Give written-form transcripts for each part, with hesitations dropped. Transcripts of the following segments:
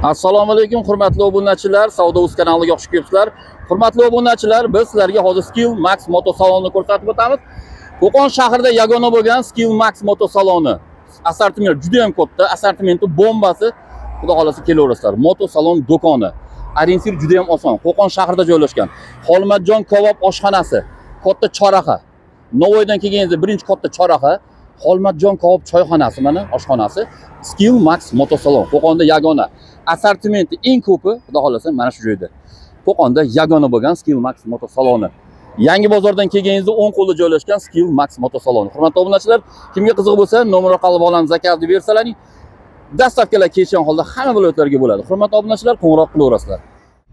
Assalomu alaykum, hurmatli obunachilar, Savdo uz kanaliga xush kelibsizlar. Hurmatli obunachilar, biz sizlarga hozir Skill Max motosalonini ko'rsatib o'tamiz. Qo'qon shahrida yagona bo'lgan Skill Max motosaloni. Assortiment juda ham katta, assortimenti bombasi. Xudo xolasa kelaverasizlar. Motosalon do'koni. Ориентир juda ham oson. Qo'qon shahrida joylashgan. Xolmatjon kabob oshxonasi, katta chorraha. Navoiydan kelganingizda birinchi katta chorraha, Xolmatjon kabob choyxonasi, mana oshxonasi. Skill Max motosalon Qo'qonda yagona. Assortimenti eng ko'pi, xudo xolasa, mana shu joyda. Qo'qonda yagona bo'lgan Skill Max motosaloni. Yangi bozordan kelganingizda o'ng qo'lda joylashgan Skill Max motosaloni. Hurmatli obunachilar, kimga qiziq bo'lsa, nomer orqali bog'lanib заказ bersalaring, доставка lar kelishgan holda hamma viloyatlarga bo'ladi. Hurmatli obunachilar, qo'ng'iroq qilaverasizlar.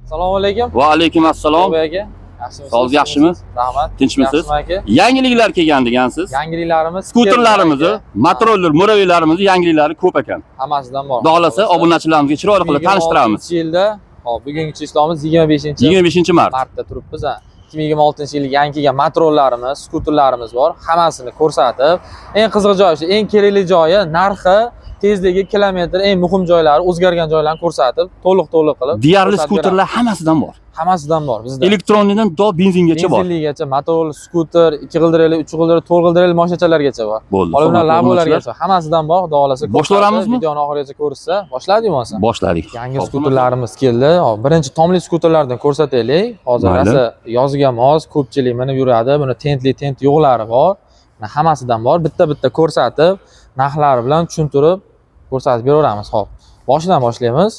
Assalomu alaykum. Va alaykum assalom. Obay aka. Yaxshimisiz? Sog'liq yaxshimi? Rahmat. Tinchmisiz? Yaxshimi aka? Yangiliklar kelgan degansiz. Yangiliklarimiz Skuterlarimizni, keldi aka. motorroller, murabbiylarimizni yangiliklari ko'p ekan. Hammasidan bor. Xudo xolasa, obunachilarimizga chiroyli qilib tanishtiramiz. 2026-yilda, hop, bugungi chислоmiz 25 25-mart. martda turibmiz ha. 2026-yilga yangi kelgan motorollarimiz, skuterlarimiz bor. Hammasini ko'rsatib, eng qiziq joyi shu, eng kerakli joyi narxi, tezligi, kilometr, eng muhim joylari, o'zgargan joylarni ko'rsatib, to'liq qilib Deyarli ko'rsatib skuterlar hammasidan bor. beramiz. Hammasidan bor bizda. Электронный dan to benzingacha bor. Benzinligacha, motor, skuter, 2 g'ildirakli, 3 g'ildirakli, 4 g'ildirakli mashinachalargacha bor. Bo'ldi. Olimlar Hurmatli labolargacha hammasidan bor, xudo xohlasa. Boshlayveramizmi? Videoni oxirigacha ko'rishsa, boshladik bo'lmasa. Boshladik. Yangi Hop, skuterlarimiz keldi. Hop, birinchi tomli skuterlardan ko'rsataylik. Hozir Mayli. rosa yozga mos, ko'pchilik minib yuradi. Buni tentli, tent yo'qlari bor. Mana, hammasidan bor. Bitta-bitta ko'rsatib, narxlari bilan tushuntirib ko'rsatib beraveramiz. Hop. Boshidan boshlaymiz.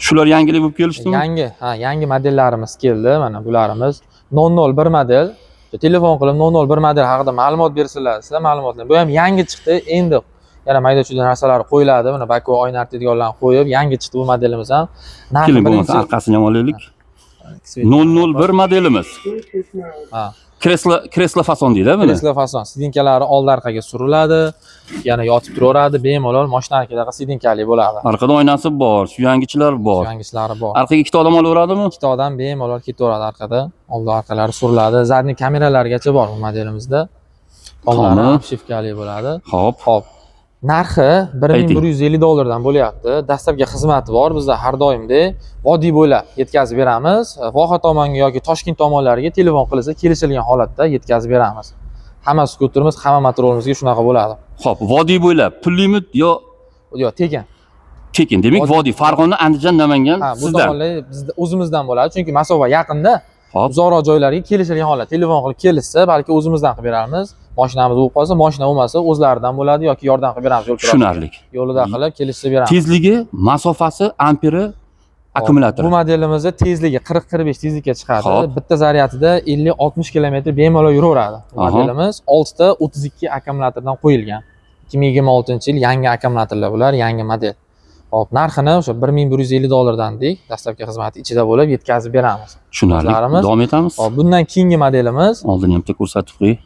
Shular yangilik bo'lib kelishdimi? Yangi, ha, yangi modellarimiz keldi. Mana bularimiz 001 model. Telefon qilib 001 model haqida ma'lumot bersalar, sizlar ma'lumotlar. Bu ham yangi chiqdi. Endi yana mayda-chuyda narsalar qo'yiladi. Mana боковой oyna artadiganlarni qo'yib, yangi chiqdi bu modelimiz ham. Narxi Keling, bo'lmasa birinchi orqasini ham olaylik. 001 modelimiz. Ha. Kreslo fason deydi buni. Kreslo fason, сиденья lari oldi orqaga suriladi, yana yotib turaveradi, bemalol mashinanikidagi сиденья li bo'ladi. Orqada oynasi bor, suyangichlar bor. Suyangiчлari bor. Orqaga ikkita odam olaveradimi? Ikkita odam bemalol ketaveradi arkada. Oldi orqalari suriladi. Задний kameralargacha bor bu modelimizda. Tomlari Tomi. Обшивка li bo'ladi. Hop. Hop. Narxi Ayting. 1150 dollardan bo'lyapti. Доставка xizmati bor bizda, har doimdek vodiy bo'ylab yetkazib beramiz. Voha tomonga yoki Toshkent tomonlariga telefon qilsa, kelishilgan holatda yetkazib beramiz. Hamma skuterimiz, hamma motorimizga shunaqa bo'ladi. Hop, vodiy bo'ylab pullimi yo Yo'q, tekin. tekin? Demak, Vodiy- vodiy Farg'ona, Andijon, Namangan Ha, bu sizdan. tomonlar bizda o'zimizdan bo'ladi, chunki masofa yaqinda. Hop. Uzoqroq joylarga kelishilgan holat telefon qilib kelishsa, balki o'zimizdan qilib beramiz. Mashinamiz bo'lib qolsa, mashina bo'lmasa, o'zlaridan bo'ladi yoki yordam qilib beramiz yo'l kirasi. Tushunarli. Yo'lida qilib kelishsa beramiz. Tezligi, masofasi, amperi, akkumulyatori. Bu modelimizni tezligi 40-45 tezlikka chiqadi. Hop. Bitta zaryadida 50-60 kilometr bemalol yuraveradi. Bu modelimiz 6 ta 32 akkumulyatordan qo'yilgan. 2026-yil yangi akkumulyatorlar bular, yangi model. Hop, narxini o'sha 1150 dollardan dedik. Доставка xizmati ichida bo'lib, yetkazib beramiz. Tushunarli. O'zlarimiz- Davom etamiz. Hop, bundan keyingi modelimiz, Oldin ham bitta ko'rsatib qo'yay.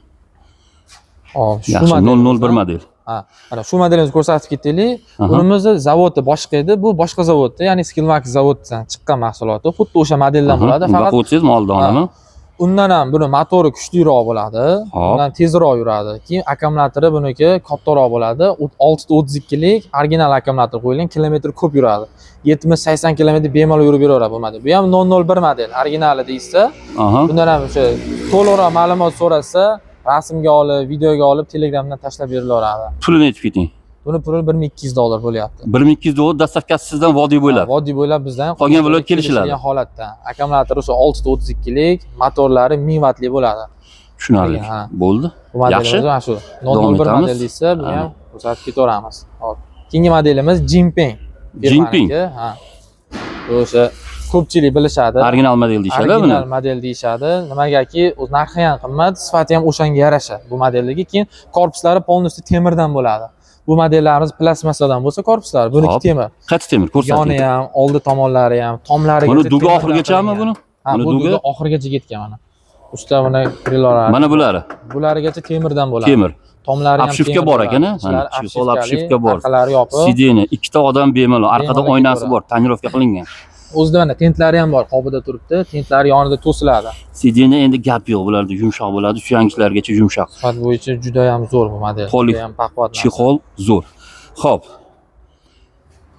Hop, shu Yaxshi, modelimiz 001 model. Ha, mana shu modelimizni ko'rsatib ketaylik. Bunimizni zavodi boshqa edi, bu boshqa zavodda, ya'ni Skillmax zavodidan chiqqan mahsuloti. Xuddi o'sha modeldan bo'ladi, faqat Boqib o'tsangiz oldinmi? Undan ham buni motori kuchliroq bo'ladi. Undan tezroq yuradi. Keyin akkumulyatori buniki kattaroq bo'ladi. 6 ta 32lik original akkumulyator qo'yilgan, kilometr ko'p yuradi. 70-80 kilometr bemalol yurib beraveradi bu model. Bu ham 001 model, originali deyishsa, bundan ham o'sha to'liqroq ma'lumot so'rasa, rasmga olib, videoga olib, Telegramdan tashlab berilaveradi. Pulini aytib keting. Buni puli 1200 dollar bo'lyapti. 1200 dollar, доставка si sizdan, vodiy bo'ylab. Ha, vodiy bo'ylab bizdan. Qolgan viloyat kelishiladi. Kelishilgan holatda. Akkumulyatori o'sha 6 ta 32lik, motorlari 1000 vatli bo'ladi. Tushunarli. Ha. Bo'ldi. Bu modelimiz Yaxshi. mana shu Davom 001 etamiz. model deysa, buni ham ko'rsatib ketaveramiz. Hop. Keyingi modelimiz Jinping. Jinping. Firmaniki, ha. Bu o'sha ko'pchilik bilishadi. Original model deyishadi buni. Original model deyishadi. Nimagaki, o'z narxi ham qimmat, sifati ham o'shanga yarasha bu modeldagi. Keyin korpuslari полностью temirdan bo'ladi. Bu modellarimiz plastmassadan bo'lsa korpuslari, buniki temir. Qaysi temir ko'rsating. Yoni ham, oldi tomonlari ham, tomlari Buni дуга oxirgachami buni? Ha, Buni bu дуга? дуга oxirigacha ketgan mana. Usta mana крыло lari. Mana bulari Bularigacha temirdan bo'ladi. Temir. Tomlari ham Обшивка temir bor bo'ladi. ekan, a? Ichlari Mana, chexol обшивка li, обшивка bor. Orqalari yopiq. Сиденье, ikkita odam bemalol. Orqada Bemalol oynasi ketaveradi. bor, тонировка qilingan. O'zida mana tentlari ham bor, qobida turibdi. Tentlari yonida to'siladi. Сиденье endi gap yo'q, bularda yumshoq bo'ladi, suyangichlargacha yumshoq. Sifat bo'yicha juda ham zo'r bu model. Polik Juda ham baquvvat narsa. Чехол zo'r. Xo'p.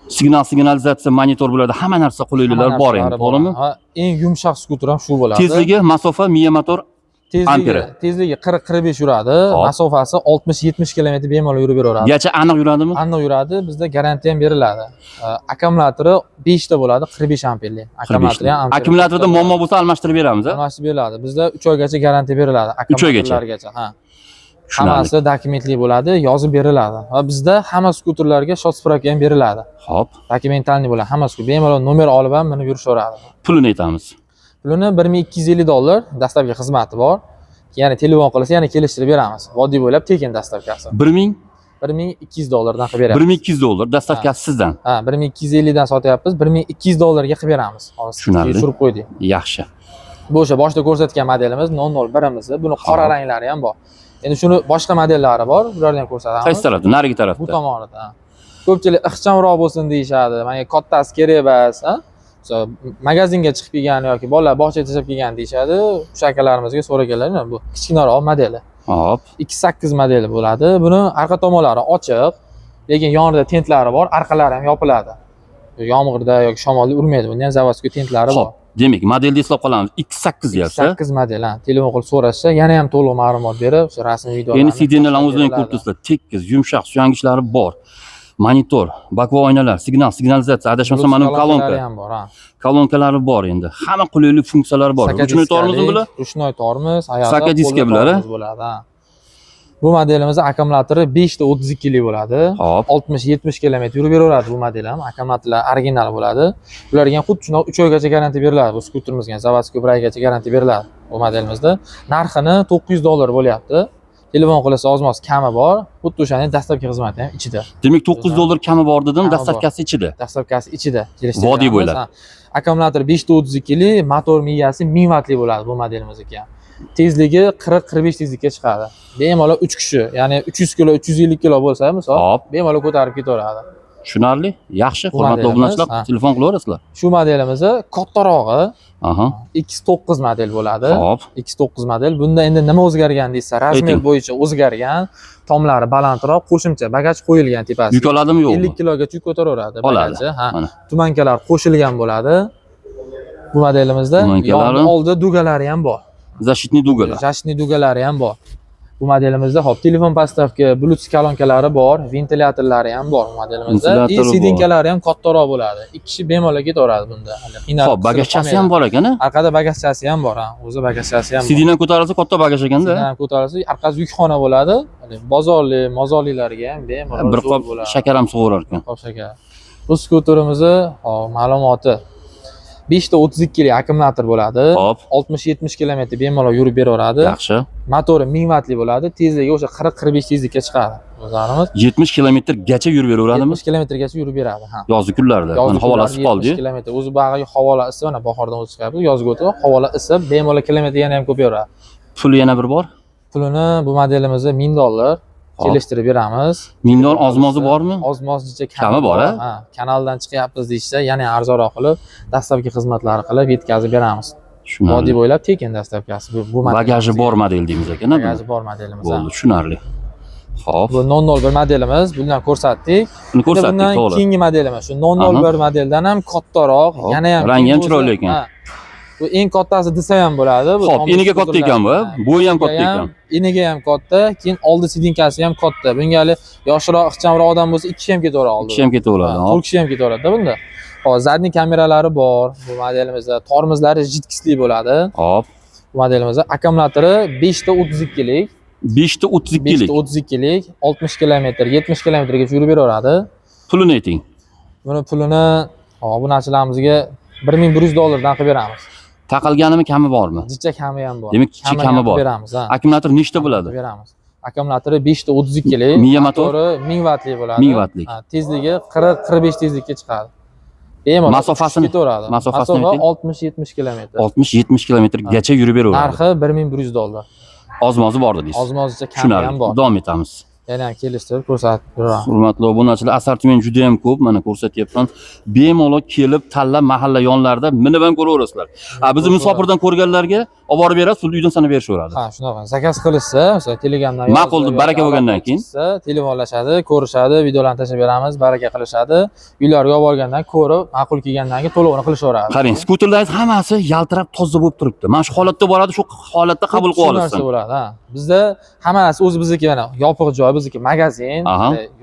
Signal, signalizatsiya, monitor bo'ladi. Hamma narsa qulayliklar Hamma bor endi, narsalari to'g'rimi? Ha, eng yumshoq skuter ham shu bo'ladi. Tezligi, masofa, miya motor tezligi, amperi. Tezligi 40-45 yuradi. Hop. Masofasi 60-70 km bemalol yurib beraveradi. Gacha aniq yuradimi? Aniq yuradi. Bizda garantiya ham beriladi. Akkumulyatori 5 ta bo'ladi, 45 amperli. Akkumulyatori ham amperi Akkumulyatorda katta muammo bo'lsa almashtirib beramiz, a? Almashtirib beriladi. Bizda 3 oygacha garantiya beriladi. 3 oygacha? Akkumulyatorlargacha, ha. Tushunarli. Hammasi dokumentli bo'ladi, yozib beriladi. Va bizda hamma skuterlarga счёт справка ham beriladi. Xo'p, Документальный bo'ladi. Hamma skuter bemalol nomer olib ham minib yurishaveradi. Pulini aytamiz. Pulini $1250, доставка xizmati bor. Ya'ni telefon qilsa, yana kelishtirib beramiz. Vodiy bo'ylab tekin доставка si. 1000 $1200 dan qilib beramiz. $1200 доставка si sizdan. Ha, 1250 dan sotyapmiz, $1200 ga qilib beramiz. Hozir Tushunarli. tushirib qo'ydik. Yaxshi. Bu o'sha boshida ko'rsatgan modelimiz 001imiz. Buni qora Hop. ranglari ham bor. Endi shuni boshqa modellari bor, ularni ham ko'rsatamiz. Qaysi tarafda? Narigi Bu tarafda. tomonida. Ha. Ko'pchilik ixchamroq bo'lsin deyishadi. Menga kattasi kerak emas, ha? Misol, magazinga chiqib kelgan yoki bolalar bog'chaga tashlab kelgan deyishadi. O'sha akalarimizga so'raganlar, bu kichkinaroq modeli. Hop. 2.8 modeli bo'ladi. Buni arqa tomonlari ochiq, lekin yonida tentlari bor, orqalari ham yopiladi. Yomg'irda yoki shamolda urmaydi. Bunda ham заводской tentlari bor. Xo'p, demak, modelni eslab qolamiz. X8 deyapsiz. 8 model, ha. Telefon qilib so'rashsa, yana ham to'liq ma'lumot berib, o'sha rasmiy videolarni Endi сиденья larni o'zlaring beriladi. Ko'rib turibsizlar. Tekis, yumshoq, suyanchlari bor. Monitor, боковой oynalar, signal, signalizatsiya, adashmasam mana bu Bluetooth kolonkalari kolonka. ham bor, ha. Kolonkalari bor endi. Hamma qulaylik funksiyalari bor. Ручной tormozmi bular? Ручной tormoz, oyog'ida Saka diska qo'lda bular, a? tormoz bo'ladi, ha. Bu modelimiz akkumulyatori 5 ta 32 lik bo'ladi. Hop. 60-70 km yurib beraveradi bu model ham. Akkumulyatorlar original bo'ladi. Bularga ham xuddi shundoq 3 oygacha garantiya beriladi. Bu skuterimizga ham заводской 1 oygacha garantiya beriladi bu modelimizda. Narxini $900 bo'lyapti. Telefon qilsa ozmoz kami bor. Xuddi o'shaning доставка xizmati ham ichida. Demak, $900 kami bor dedim, Kami bor. доставка si ichida. Доставка si ichida. Kelishtirib Vodiy beramiz. bo'ylab. Ha. Akkumulyator 5 ta 32 lik, motor miyasi 1000 vatli bo'ladi bu modelimizniki ham. Tezligi 40-45 tezlikka chiqadi. Bemalol 3 kishi, ya'ni 300 kilo, 350 kilo bo'lsa, misol, Hop. bemalol ko'tarib ketaveradi. Tushunarli. Yaxshi, Bu hurmatli modelimiz, obunachilar, ha. telefon qilaverasizlar. Shu modelimizni kattarog'i X9 model bo'ladi. Hop. X9 model. Bunda endi nima o'zgargan deysa, размер Ayting. bo'yicha o'zgargan, tomlari balandroq, qo'shimcha bagaj qo'yilgan tepasiga. Yuk oladimi, yo'qmi? 50 kilogacha yuk ko'taraveradi Oladi. bagaji. Ha. Mana. Туманка lar qo'shilgan bo'ladi. Bu modelimizda Туманка lari. yon oldi дуга lari ham bor. Защитный дуга lar. Защитный дуга lari ham bor. Bu modelimizda hop, telefon подставка, Bluetooth kolonkalari bor, ventilyatorlari ham bor bu modelimizda. И Ventilyatori bor. сиденья lari ham kattaroq bo'ladi. Ikki kishi bemalol ketaveradi bunda. Hali qiynalib, Xo'p, qisilib bagajchasi ham qolmaydi. bor ekan, a? Orqada bagajchasi ham bor, ha. O'zi bagajchasi ham bor. Сиденье ko'tarilsa katta bagaj ekanda. Сиденье ko'tarilsa, orqasi yukxona bo'ladi. Hali bozorli, mozorlilarga ham bemalol Bir zo'r qop bo'ladi. Shakar ham sug'urar ekan. Qop shakar. Bu skuterimizni hop, ma'lumoti 5 ta 32 lik akkumulyator bo'ladi. Hop, 60-70 km bemalol yurib beraveradi. Yaxshi. Motori 1000 vatli bo'ladi. Tezligi o'sha 40-45 tezlikka chiqadi. O'zlarimiz 70 kilometrgacha yurib beraveradimi? 70 kilometrgacha yurib beradi, ha. Yozgi kunlarda. Yozgi Mana havolar kunlarda isib qoldi. 70 kilometr. O'zi bag'riga havolar isib, mana bahordan o'zi chiqyapti. Yozga o'tib, havolar isib, bemalol kilometr yana ham ko'payaveradi. Puli yana bir bor. Pulini bu modelimizda $1000 Hop. kelishtirib beramiz. 1000 dollar ozmozi bormi? Oz-mozcha Kami bor, a? Ha, kanaldan chiqyapmiz deyishsa, yana arzonroq qilib, доставка xizmatlari qilib yetkazib beramiz. Vodiy Tushunarli. bo'ylab tekin доставка si. Bu Bagaji bor model deymiz ekan, a buni? Bagaji bor modelimiz. Ha. Bo'ldi, tushunarli. Xo'p, Bu 001 modelimiz, bundan ko'rsatdik. buni Endi ko'rsatdik, bundan to'g'ri. keyingi modelimiz shu 001 modeldan ham kattaroq, Hop, yana ham rangi ham keng chiroyli bo'lsa, ekan. ha. Bu eng kattasi desa ham bo'ladi. Bu Xo'p, tom eniga katta ekan bu, Ha, bo'yi ham katta ekan. Eniga ham katta, keyin oldi сиденья si ham katta. Bunga hali yoshroq, ixchamroq odam bo'lsa, ikki kishi ham ketaveradi oldida. Kishi ham ketaveradi. Ha, Hop. to'rt kishi ham ketaveradi bunda. Hop, задний kameralari bor bu modelimizda. Tormozlari жидкость li bo'ladi. Hop. Bu modelimizda akkumulyatori 5 ta 32 lik, 5 ta 32 5 lik. ta 32 lik, 60 kilometr, 70 kilometrgacha yurib beraveradi. Pulini ayting. Buni pulini obunachilarimizga $1100 dan qilib beramiz. Taqalganimi, kami bormi? Jicha kami ham bor. Demak, kichik kami ham bor. qilib beramiz, ha. Akkumulyator nechta bo'ladi? Qilib beramiz. Akkumulyatori 5 ta 32 lik. Miya motor? Motori 1000 vatli bo'ladi. 1000 vatlik. Ha, tezligi 40-45 tezlikka chiqadi. Bemalol Masofasini- ketaveradi. masofasini Masofa ayting. 60-70 kilometr. 60-70 kilometrgacha yurib beraveradi. Narxi $1100. Ozmozi bor dedingiz. Ozmozcha kami Tushunarli. ham bor. Davom etamiz. Yana ham kelishtirib ko'rsatib beraman. Hurmatli obunachilar, assortiment juda ham ko'p, mana ko'rsatyapman. Bemalol kelib tanlab mahalla yonlarida minib ham ko'raverasizlar. A bizni musofirdan ko'rganlarga Olib borib berasiz, pulni uydan sanab berishaveradi. Ha, shunaqa. Zakaz qilishsa, masalan, Telegramdan Ma'qul deb baraka bo'lgandan keyin? Telefonlashadi, ko'rishadi, videolarni tashlab beramiz, baraka qilishadi. Uylariga olib borgandan ko'rib, ma'qul kelgandan keyin to'lovini qilishaveradi. Qarang, skuterlar hammasi yaltirab toza bo'lib turibdi. Mana shu holatda boradi, shu holatda qabul qilib Shu narsa olsin. bo'ladi, ha. Bizda hamma narsa o'zi bizniki, mana yopiq joy, bizniki magazin.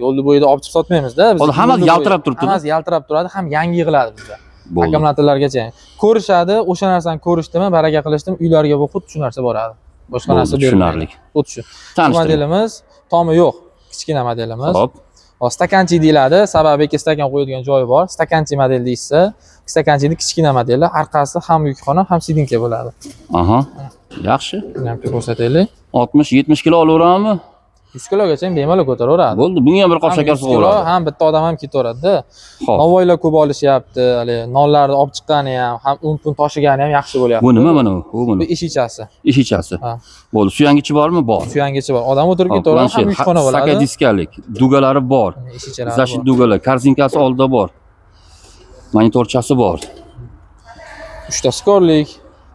Yo'lni bo'yida olib chiqib sotmaymizda. Hozir hammasi yaltirab turibdi-da. Hammasi yaltirab turadi, ham yangi yig'iladi bizda. Bo'ldi. Akkumulyatorlargacha. Ko'rishadi, o'sha narsani ko'rishdimi, baraka qilishdimi, uylariga bu xuddi shu narsa boradi. Boshqa narsa Bo'ldi, berilmaydi. tushunarli. Xuddi shu. Bu Tanishtiring. modelimiz tomi yo'q, kichkina modelimiz. Xo'p. Hop, stakanchi deyiladi, sababi ikki stakan qo'yadigan joyi bor. Stakanchi model deyishsa, stakanchini kichkina modeli, orqasi ham yukxona, ham сиденье bo'ladi. Aha. Yaxshi. Buni ham ko'rsataylik. 60-70 kilo olaverammi? 100 kilogacha ham bemalol ko'taraveradi. Bo'ldi, bunga ham bir qop Ham shakar 100 kilo, sug'uradi. ham bitta odam ham ketaveradida. Xo'p. Novvoylar ko'p olishyapti, hali nonlarni olib chiqqani ham, ham un pun toshigani ham yaxshi bo'lyapti. Bu nima mana bu? Bu Bu nima? eshichasi. Eshichasi. Ha. Bo'ldi. Suyangichi bormi? Bor. Suyangichi bor. Odam o'tirib Hop, ketaveradi, ham planshet, yukxona bo'ladi. Saka diskalik, dugalari bor. Eshikchalari Защит bor. dugalar, korzinkasi oldida bor. Monitorchasi bor. Uchta skorlik,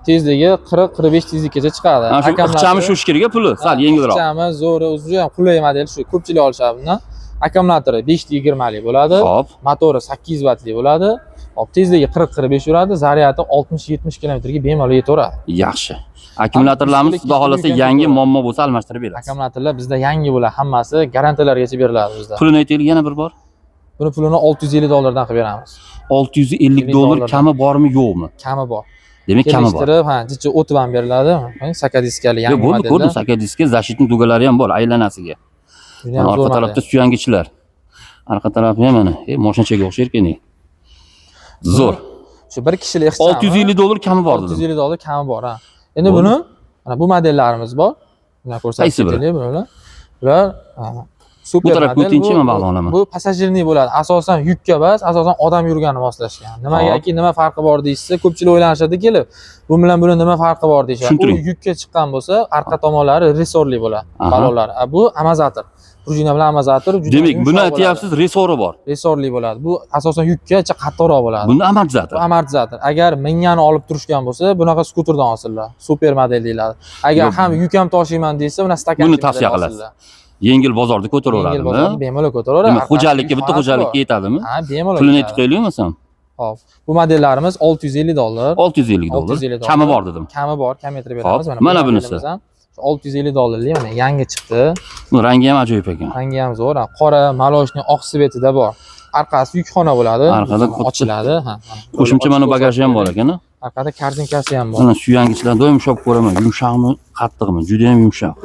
tezligi 40-45 tezlikkacha chiqadi. Ana shu ixchami shu kerak puli, sal yengilroq. Ixchami, zo'ri, o'zi juda ham qulay model shu. Ko'pchilik olishadi bundan. Akkumulyatori 520 lik bo'ladi. Xo'p, Motori 800 vattli bo'ladi. Hop, tezligi 40-45 yuradi, zaryadi 60-70 kilometrga bemalol yetaveradi. Yaxshi. Akkumulyatorlarimiz Ham xudo xolasa yukka yangi, ketaveradi. muammo bo'lsa almashtirib berasiz. Akkumulyatorlar bizda yangi bo'ladi, hammasi garantiyalargacha beriladi bizda. Pulini aytaylik yana bir bor. Buni pulini $650 dan qilib beramiz. $650 dollardan. Kami bormi, yo'qmi? Kami bor. Demak, kami bor. Kelishtirib, ha, jicha o'tib ham beriladi. Saka diskali yangi Yo'q, bo'ldi, modelda. ko'rdim, saka diska, защитный dugalari ham bor aylanasiga. Juda ham Mana zo'r orqa tarafda model. suyangichlar. Arqa tarafi ham mana, mashinachaga o'xshar ekan. Zo'r. Shu bir kishilik ixchami. $650 kami bor dedim. $650 kami bor, ha. Endi Bo'ldi. buni mana bu modellarimiz bor. Buni ko'rsatib Qaysi biri? ketaylik bular. Bular super Bu tarafga model. o'tingchi, man bog'la olaman. Bu пассажирный bo'ladi. Asosan yukka emas, asosan odam yurgani moslashgan. Nimagaki nima farqi bor deyishsa, ko'pchilik o'ylanishadi kelib. Bu bilan buni nima farqi bor deyishadi. U Tushuntiring. yukka chiqqan bo'lsa, arqa tomonlari ressorli bo'ladi, balonlar. A bu amortizator. Prujina bilan amortizator juda Demak, yumshoq buni bo'ladi. aytyapsiz, ressori bor. Ressorli bo'ladi. Bu asosan yukka qattiqroq bo'ladi. Bunda amortizator. Bu amortizator. Agar mingani olib turishgan bo'lsa, bunaqa skuterdan olsinlar. Super model deyiladi. Agar Yo'q. ham yuk ham toshiyman desa, buni stakan Buni tavsiya qilasiz. Yengil bozorda Yengil ko'taraveradimi? bozorda bemalol ko'taraveradi. Demak, Orqasida xo'jalikka, bitta yukxonasi xo'jalikka bor. yetadimi? Ha, bemalol. Pulini yetadi. aytib qo'yaylikmi bo'lmasam? Xo'p. Bu modellarimiz $650. $650. $650. Kami bor dedim. Kami bor, kamaytirib beramiz. Xo'p, bu mana bunisi. modelimiz ham $650 mana yangi chiqdi. Bu rangi ham ajoyib ekan. Rangi ham zo'r. Ha, qora, молочный, oq цвет ida bor. Orqasi yukxona bo'ladi. Orqada Mana ochiladi. Ha. Mana. Qo'shimcha mana Ochib bagaji ham bor ekan. Orqada korzinkasi ham bor. Mana suyangichlarni doim ushlab ko'raman. Yumshoqmi, qattiqmi? Juda ham yumshoq.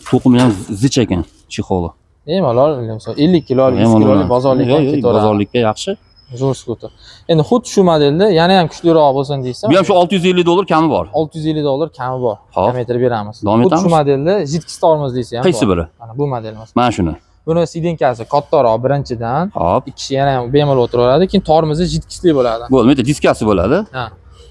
To'qimi ham zich ekan, чехол i. Bemalol, misol 50 kilo, 100 kilolik bozorlikka Yo'q, yo'q, ketaveradi. bozorlikka yaxshi. Zo'r skuter. Endi xuddi shu modelda yana ham kuchliroq bo'lsin deysa, Bu ham shu $650 kami bor. $650 kami bor. Hop. Kamaytirib beramiz. Davom Xuddi shu etamiz. modelda жидкость tormozlisi ham Qaysi bor. biri? Mana bu modelimiz. Mana shuni. Buni сиденье si kattaroq birinchidan, Hop. ikki kishi yana ham bemalol o'tiraveradi, keyin tormozi жидкость li bo'ladi. Bo'ldi, bu yerda diskasi bo'ladi. Ha.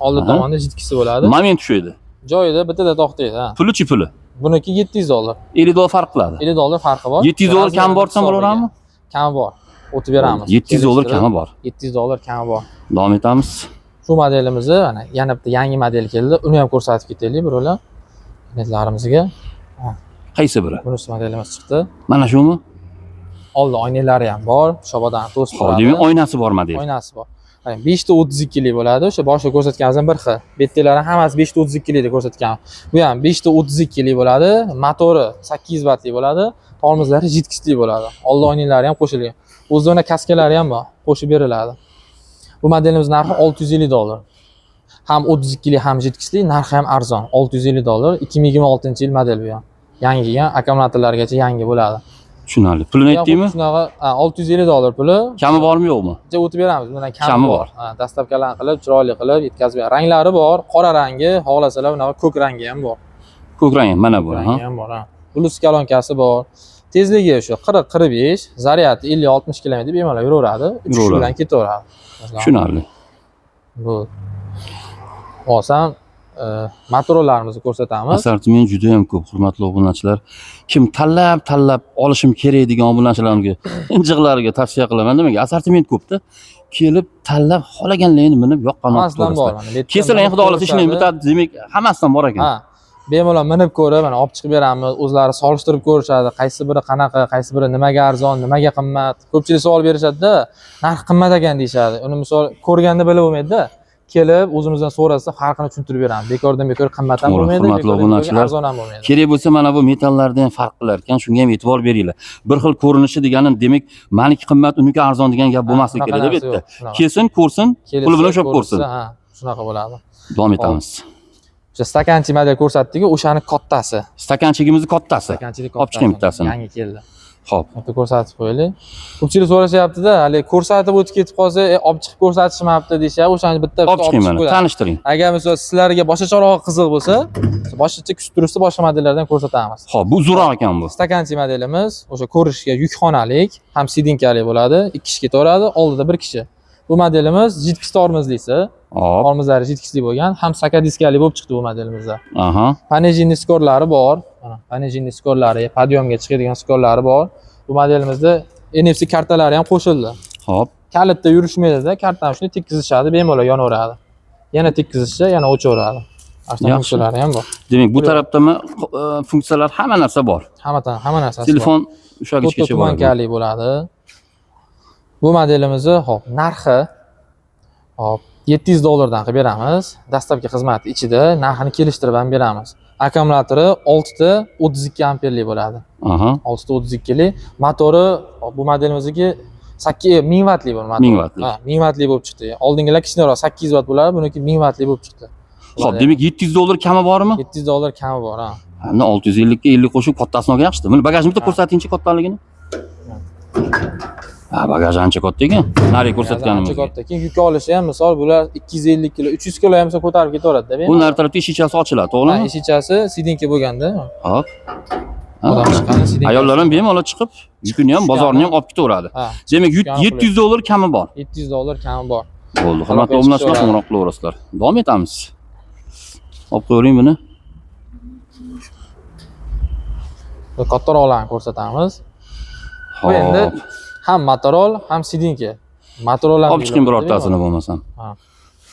Oldi tomonda жидкость i bo'ladi. Moment tushadi. Joyida bittada to'xtaydi, ha. Puli-chi puli? Buniki $700. $50 farq qiladi. $50 farqi bor. $700 kami bor desam Hisobiga. bo'laveradimi? Kami bor. O'tib beramiz. $700 kami bor. $700 kami bor. Davom etamiz. Shu modelimizni mana yana bitta yangi model keldi. Uni ham ko'rsatib ketaylik birovlar. Klientlarimizga. Qaysi biri? Bunisi modelimiz chiqdi. Mana shumi? Oldi oynalari ham bor. Shobodan to'sib Xo'p, turadi. demak oynasi bor model. Oynasi bor. Qarang, 5.32 lik bo'ladi. O'sha boshida ko'rsatganimizdan bir xil. Bu yerdagilar hammasi 5.32 lik deb ko'rsatgan. Bu ham 5.32 lik bo'ladi. Motori 800 vattli bo'ladi. Tormozlari жидкость li bo'ladi. Oldi oynalari ham qo'shilgan. O'zida uni kaskalari ham bor, qo'shib beriladi. Bu modelimiz narxi $650. Ham 32 lik, ham жидкость li, narxi ham arzon. $650. 2026-yil model bu ham. Yangi kelgan, akkumulyatorlargacha yangi bo'ladi. Tushunarli. Pulini aytdingmi? Shunaqa, ha, $650 puli. Kami bormi, yo'qmi? Bitta o'tib beramiz. Bundan kami Kami bor. bor. Ha, доставка larni qilib, chiroyli qilib yetkazib beramiz. Ranglari bor, qora rangi, xohlasalar bunaqa ko'k rangi ham bor. Ko'k rang mana bu, Ko'k ha. rangi ham bor, ha. Bluetooth kolonkasi bor. Tezligi shu 40-45, zaryadi 50-60 km bemalol yuraveradi. 3 kishi Yuraveradi. bilan ketaveradi. Masalan, Tushunarli. Bu olsam Motorlarimizni ko'rsatamiz. Assortiment juda ham ko'p, hurmatli obunachilar. Kim tanlab tanlab olishim kerak degan obunachilarga, injiqlarga tavsiya qilaman. Nimaga? Assortiment ko'pda. Kelib tanlab xohlaganlaringni minib yoqqan olib Hammasidan bor ko'rasizlar. mana. Bu yerdan Kelsalar minib xudo xohlasa ishni ko'rishadi. bitadi. Demak, hammasidan bor ekan. Ha. Bemalol minib ko'rib, mana olib chiqib beramiz. O'zlari solishtirib ko'rishadi. Qaysi biri qanaqa, qaysi biri nimaga arzon, nimaga qimmat. Ko'pchilik savol berishadi-da, narx qimmat ekan deyishadi. Uni misol ko'rganda bilib bo'lmaydi-da. Kelib o'zimizdan so'rasa farqini tushuntirib beramiz. Bekordan bekor qimmat ham To'g'ri, bo'lmaydi, hurmatli bekordan bekorga obunachilar. arzon ham bo'lmaydi. Kerak bo'lsa mana bu metallarda ham farq qilar ekan, shunga ham e'tibor beringlar. Bir xil ko'rinishi degani demak, maniki qimmat, uniki arzon degan gap bo'lmasligi Unaqa kerak deb narsa yerda. yo'q, shunaqa. Kelsin, ko'rsin, Kelsa, puli bilan ushlab ko'rsa, ko'rsin. Ha, shunaqa bo'ladi. Davom etamiz. O'sha стаканчик model ko'rsatdik-ku, o'shani kattasi. Стаканчик imizni kattasi. Стаканчик Olib chiqing bittasini. Yangi keldi. Xo'p. Bitta ko'rsatib qo'yaylik. Ko'pchilik so'rashyapti-da, hali ko'rsatib o'tib ketib qolsa, olib chiqib ko'rsatishmabdi deyishyapti. O'shani bitta bitta Olib chiqing mana, qo'yadi. tanishtiring. Agar misol sizlarga boshqacharoq qiziq bo'lsa, boshqacha kutib turishsa boshqa modellardan ko'rsatamiz. Xo'p, bu zo'roq ekan bu. Стаканчик modelimiz o'sha ko'rishga yukxonalik, ham сиденье li bo'ladi, ikki kishi ketaveradi, oldida bir kishi. Bu modelimiz жидкость tormozlisi, Hop. tormozlari жидкость li bo'lgan, ham sakadiskali bo'lib chiqdi bu modelimizda. Aha. Пониженный сковор lari bor. Mana пониженный сковор lari, подъём ga chiqadigan сковор lari bor. Bu modelimizda NFC kartalari ham qo'shildi. Xo'p. Kalitda yurishmaydida, kartani shuni tekkizishadi, bemalol yonaveradi. Yana tekkizishsa, yana o'chaveradi. Mana shunaqa Yaxshi. funksiyalari ham bor. Demak, bu tarafdami funksiyalar hamma narsa bor. Hamma narsasi bor. Telefon To'rtta ushlagichgacha bor. туманка li bo'ladi. Bu modelimizni, hop, narxi hop 700 dollardan qilib beramiz. Dastlabki xizmat ichida narxini kelishtirib ham beramiz. Akkumulyatori 6 ta 32 amperli bo'ladi. Aha. 6 ta 32 li. Motori hop, bu modelimizniki 1000 vatli bu motor. 1000 vatli. Ha, 1000 vatli bo'lib chiqdi. Oldingilar kichkinaroq 800 vat bo'lardi, buniki 1000 vatli bo'lib chiqdi. Xo'p, demak 700 dollar kami bormi? 700 dollar kami bor, ha. Endi 650 ga 50 qo'shib kattasini olgan yaxshi. Buni bagajini bitta Ha. ko'rsatingchi kattaligini. Ha, bagaj ancha katta ekan. Nari ko'rsatganimiz. Ancha katta. Keyin yuk olishi ham misol bular 250 kilo, 300 kilo ham misol ko'tarib ketaveradi-da. Bu nari tarafda eshikchasi ochiladi, Ha, to'g'rimi? eshikchasi сиденье bo'lganda, Hop. odam chiqqani сиденье. Ayollar ham bemalol chiqib, yukini ham, bozorni ham olib ketaveradi. Ha, Demak, Tushgani 700 dollar kami bor. 700 dollar kami bor. Bo'ldi. Hurmatli Aloqa obunachilar, chiqib qo'ng'iroq qilaverasizlar. Davom etamiz. Olib qo'yavering buni. Bu kattaroqlarni ko'rsatamiz. Bu endi Hop. ham motorol, ham сиденье. Motorol ham Olib chiqing birortasini bo'lmasam. Ha.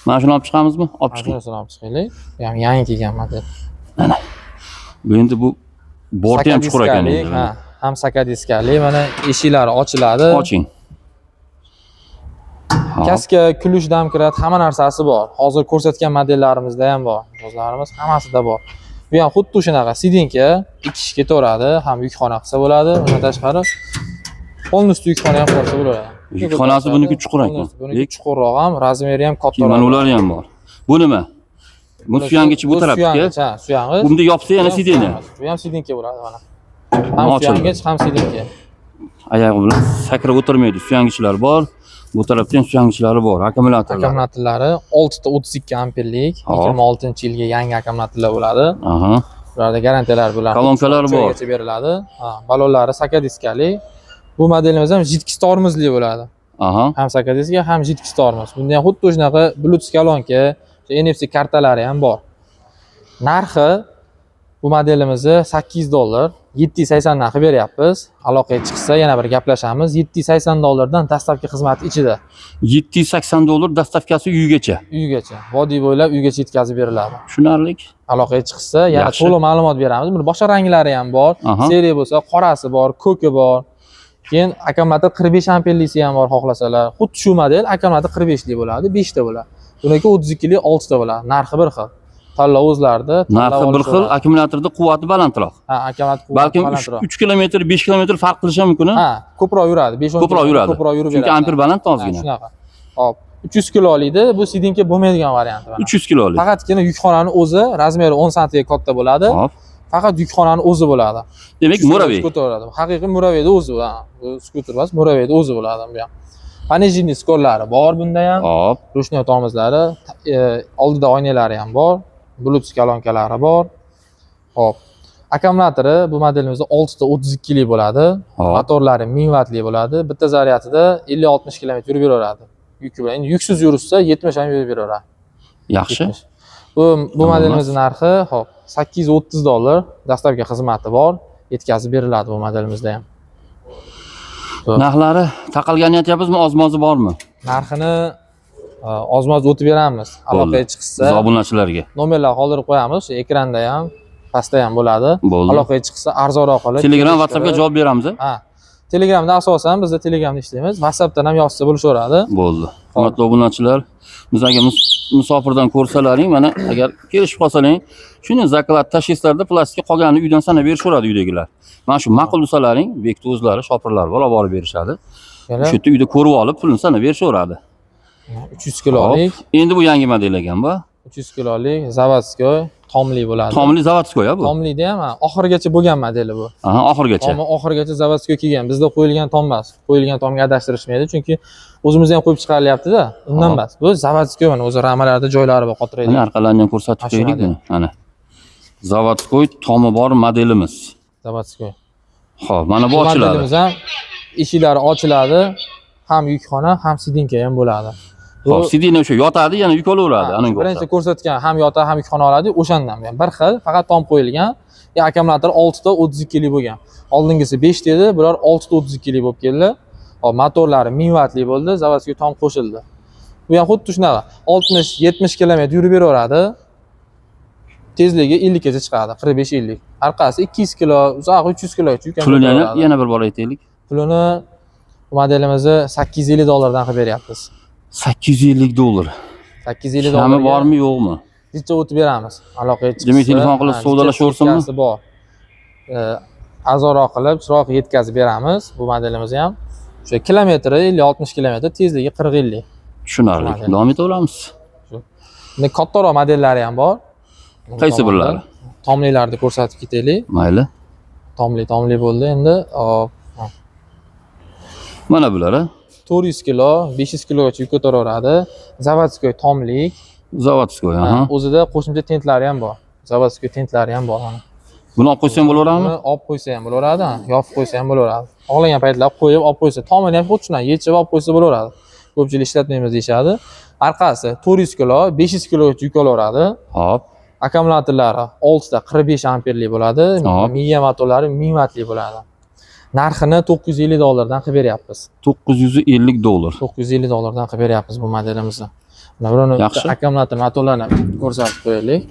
Mana shuni olib chiqamizmi? Olib chiqing. Chiqing. Olib chiqaylik. Bu ham yangi kelgan model. Bu endi bu borti ham chuqur ekan Sakadiskali, endi. Ha, ham sakadiskali, mana eshiklari ochiladi. Oching. Hop. Kaska, ключ, домкрат, hamma narsasi bor. Hozir ko'rsatgan modellarimizda ham bor. Mijozlarimiz hammasida bor. Bu ham xuddi shunaqa сиденье, ikki kishi ketaveradi, ham yukxona qilsa bo'ladi. Undan tashqari полностью yukxona ham qilsa bo'ladi. Yukxonasi buniki chuqur ekan. Полностью buniki chuqurroq ham, размер i ham Keyin kattaroq. mana ular ham bor. Bu nima? Bu suyangichi bu tarafga. Suyangich, ha, suyangich. Bunda yopsa yana Bu ham сиденье. suyangich. Bu ham сиденье bo'ladi mana. Ham Ochildi. suyangich, ham сиденье. Oyog'i bilan sakrab o'tirmaydi. Suyangichlar bor. Bu tarafda ham suyangishlari bor, akkumulyatorlar. Akkumulyatorlari 6 ta 32 amperlik, Hop. 26-yilga yangi akkumulyatorlar bo'ladi. Aha. Ularda garantiyalar bo'ladi. Kolonkalar bor. Joygacha beriladi. Ha, balonlari sakadiskali. Bu modelimiz ham жидкость tormozli bo'ladi. Aha. Ham sakadiska, ham жидкость tormoz. Bunda ham xuddi shunaqa Bluetooth kolonka, NFC kartalari ham bor. Narxi bu modelimizni 800 dollar, 780 narxi beryapmiz. Aloqaga chiqsa yana bir gaplashamiz. 780 dollardan dastlabki xizmat ichida 780 dollar доставка si uygacha. uygacha, vodiy bo'ylab uygacha yetkazib beriladi. Tushunarli. Aloqaga chiqsa yana Yaxshi. to'liq ma'lumot beramiz. Buni boshqa ranglari ham bor. Aha. Серый bo'lsa, qorasi bor, ko'ki bor. Keyin akkumulyator 45 amperlisi ham bor xohlasalar. Xuddi shu model akkumulyator 45 lik bo'ladi, 5 ta bo'ladi. Buniki 32 lik 6 ta bo'ladi. Narxi bir xil. Tanlov o'zlarida. Tanlab Narxi bir xil, olishaveradi. akkumulyatorda quvvati balandroq. Ha, akkumulyator quvvati Balkim balandroq. 3 kilometr, 5 kilometr farq qilishi ham mumkin. Ha, ko'proq yuradi. 5-10 Ko'proq yuradi. Ko'proq yurib Chunki beradi. amper baland Ha, ozgina. shunaqa. Hop, 300 kiloliydi. Bu сиденье bo'lmaydigan varianti mana. 300 kilolik. Faqatgina yukxonani o'zi размер i 10 santiga katta bo'ladi. Hop. Faqat yukxonani o'zi bo'ladi. Demak, 300 муравей. Ko'taveradi. Haqiqiy муравей ni o'zi, ha. Bu skuter emas, муравей ni o'zi bo'ladi bu ham. Пониженный сковор lari bor bunda ham. Hop. Ручной tormozlari, oldida oynalari ham bor. Bluetooth kolonkalari bor. Hop. Akkumulyatori bu modelimizda 6 ta 32 lik bo'ladi. Hop. Motorlari 1000 vatli bo'ladi. Bitta zaryadida 50-60 km yurib yuraveradi. Yuki bilan. Endi yuksiz yurishsa 70 ham yurib yuraveradi. Yaxshi. 70. Bu modelimizning narxi hop $830, доставка xizmati bor, yetkazib beriladi bu modelimizda ham. Narxlari taqalganini aytyapmizmi, ozmozi bormi? Narxini ozmoz o'tib beramiz. Aloqaga chiqsa, Biz obunachilarga. Nomerlar qoldirib qo'yamiz, shu ekranda ham, pastda ham bo'ladi. Bo'ldi. Aloqaga chiqsa arzonroq qilib. Telegram, WhatsAppga javob beramiz. Ha. Telegramda asosan bizda Telegramda ishlaymiz. WhatsAppdan ham yozsa bo'lishaveradi. Bo'ldi. Hurmatli obunachilar, biz agar musofirdan ko'rsalaring, mana agar kelishib qolsalaring, shuni заклад tashlaysizlarda, plastikka qolganini uydan sanab berishaveradi uydagilar. Mana shu ma'qul desalaring, bekni o'zlari shopirlar bor, olib borib berishadi. Yana Shu yerda uyda ko'rib olib, pulini sanab berishaveradi. 300 kilolik, Hop. Endi bu yangi model ekan bu. 300 kilolik заводской tomli bo'ladi. Tomli заводской bu. Tomlida ham ha, oxirigacha bo'lgan modeli bu. Aha, oxirigacha. Tomi oxirigacha заводской kelgan. Bizda qo'yilgan tom emas. Qo'yilgan tomga adashtirishmaydi, chunki o'zimizda ham qo'yib chiqarilyapti-da. Undan emas. Bu заводской, mana o'zi ramalarda joylari bor, qotiraydi. Mana orqalarini ham ko'rsatib Mana shu qo'yaylik model. buni. Mana. Заводской tomi bor modelimiz. Заводской. Xo'p, mana bu Bu ochiladi. modelimiz ham eshiklari ochiladi. Ham yukxona, ham сиденье ham bo'ladi. Bu Xo'p, сиденье o'sha yotadi, yana yuk olaveradi. Ha, Ananga birinchi o'xshab. ko'rsatgan ham yotadi, ham yukxona oladi, o'shandan bu ham bir xil, faqat tom qo'yilgan. Ya akkumulyator 6 ta 32 lik bo'lgan. Oldingisi 5 ta edi, bular 6 ta 32 lik bo'lib keldi. Hop, motorlari 1000 vatli bo'ldi, заводской tom qo'shildi. Bu ham xuddi shunaqa 60-70 km yurib beraveradi. Tezligi 50 gacha chiqadi, 45-50. Orqasi 200 kilo, uzog'i 300 kilogacha yuk ham Pulini yana, ko'taveradi. yana bir bor aytaylik. Pulini bu modelimizni $850 dan qilib beryapmiz. 850 dollar. 850 Kami dollarga bormi, yo'qmi? Jicha o'tib beramiz. Aloqaga chiqsa. Demak, telefon qilib ha, savdolashaversinmi? jicha bor. Arzonroq qilib, chiroyli yetkazib beramiz bu modelimizni ham. O'sha kilometri 50-60 kilometr, tezligi 40-50. Tushunarli. Model. Davom etaveramiz. Endi kattaroq modellari ham bor. Qaysi birlari? Tomlilarni ko'rsatib ketaylik. Mayli. Tomli, tomli bo'ldi endi. Hop, Mana bular, a? 400 kilo, 500 kilogacha yuk ko'taraveradi. Заводской tomlik. Заводской, Ha, aha. o'zida qo'shimcha tentlari ham bor. Заводской tentlari ham bor mana. Buni olib qo'ysa ham bo'laveradimi? Buni olib qo'ysa ham bo'laveradi, ha, yopib qo'ysa ham bo'laveradi. Xohlagan paytlar qo'yib olib qo'ysa, tomini ham xuddi shunday yechib olib qo'ysa bo'laveradi. Ko'pchilik ishlatmaymiz deyishadi. Orqasi 400 kilo, 500 kilogacha yuk olaveradi. Hop. Akkumulyatorlari 6 ta 45 amperli bo'ladi. Hop. Miya motorlari 1000 vatli bo'ladi. Narxini $950 dan qilib beryapmiz. 950 dollar. $950 dan qilib beryapmiz bu modelimizni. Mana buni Yaxshi. akkumulyator motorlarini ko'rsatib qo'yaylik.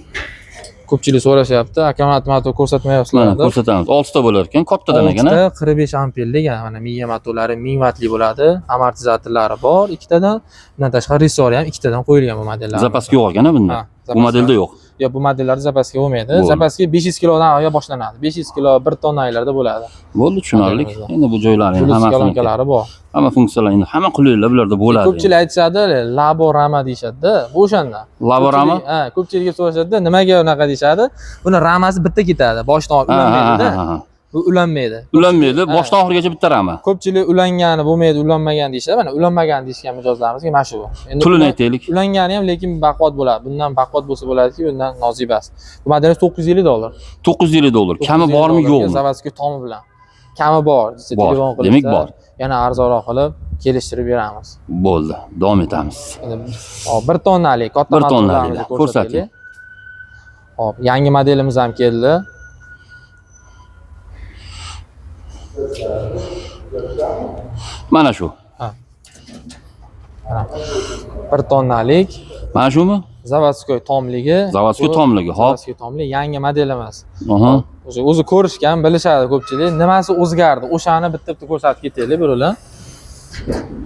Ko'pchilik so'rashyapti, akkumulyator motor ko'rsatmayapsizlar Mana deb. ko'rsatamiz. 6 ta bo'lar ekan, kattadan ekan, a? 6 ta 45 amperlik, mana miya motorlari 1000 vatli bo'ladi. Amortizatorlari bor ikkitadan. Bundan tashqari ressori ham ikkitadan qo'yilgan bu modellarda. Запаска yo'q ekan a bunda. Ha, Bu modelda yo'q. Yo'q, bu modellarda запаска bo'lmaydi. Bo'ldi. Запаска 500 kilodan oyoq boshlanadi. 500 kilo, 1 tonnalarda bo'ladi. Bo'ldi, tushunarli. Modelimizda. Endi bu joylari ham Bluetooth hammasini. kolonkalari bor. Hamma funksiyalar endi hamma qulayliklar bularda bo'ladi. Ko'pchilik aytishadi, labo rama deyishadi-da. Bu o'shanda. Laborami? Ha, ko'pchilik so'rashadi, nimaga unaqa deyishadi. Buni ramasi bitta ketadi, boshdan Ha, ha, ulanmaydida. ha, ha. Bu ulanmaydi. Ulanmaydi, Ha. boshdan oxirigacha bitta rama. Ko'pchilik ulangani bo'lmaydi, ulanmagan deyishadi. Mana ulanmagan deyishgan mijozlarimizga mana shu. Endi Pulini aytaylik. Ulangani ham lekin baquvvat bo'ladi. Bundan baquvvat bo'lsa bo'ladiki, bundan nozibas. Bu modelimiz $950. 950 dollar. Kami 950 bormi, dollarga yo'qmi? Заводской tomi bilan. Kami bor, desa Bor. telefon qilishsa, Demak, bor. yana arzonroq qilib kelishtirib beramiz. Bo'ldi. Davom etamiz. Endi, hop, 1 tonnalik katta Bir motorlarimizni tonnalik, ko'rsataylik. ko'rsating. Hop, yangi modelimiz ham keldi. Mana shu. Mana 1 tonnalik Mana shumi? заводской tomligi. Заводской Bu tomligi, hop. Заводской tomli yangi modelimiz. Aha. O'zi ko'rishgan, bilishadi ko'pchilik. Nimasi o'zgardi? O'shani bitta-bitta ko'rsatib ketaylik birovlar.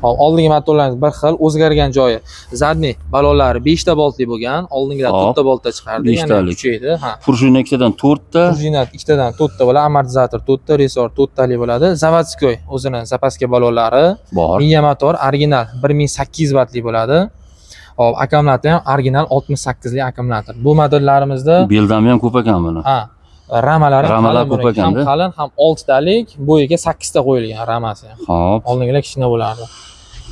Hop, oldingi motorlarimiz bir xil, o'zgargan joyi. Задний balonlari 5 ta boltli bo'lgan, oldingilar Hop. 4 ta boltda chiqardi, yana Beshtalik. kuchaydi. Ha. Пружина ikkitadan 4 ta. Пружина ikkitadan 4 ta bo'ladi, amortizator 4 ta, ressor 4 tali bo'ladi. Заводской o'zini запаска balonlari, Bor. miya motor original 1800 vatli bo'ladi. Hop, akkumulyator ham original 68 lik akkumulyator. Bu modellarimizda Beldami ham ko'p ekan buni. ha, ramalari Ramalar qalin ko'p buniki. Ham ekanda. qalin, ham 6 talik, bo'yiga 8 ta qo'yilgan ramasi ham. Hop. Oldingilar kichkina bo'lardi.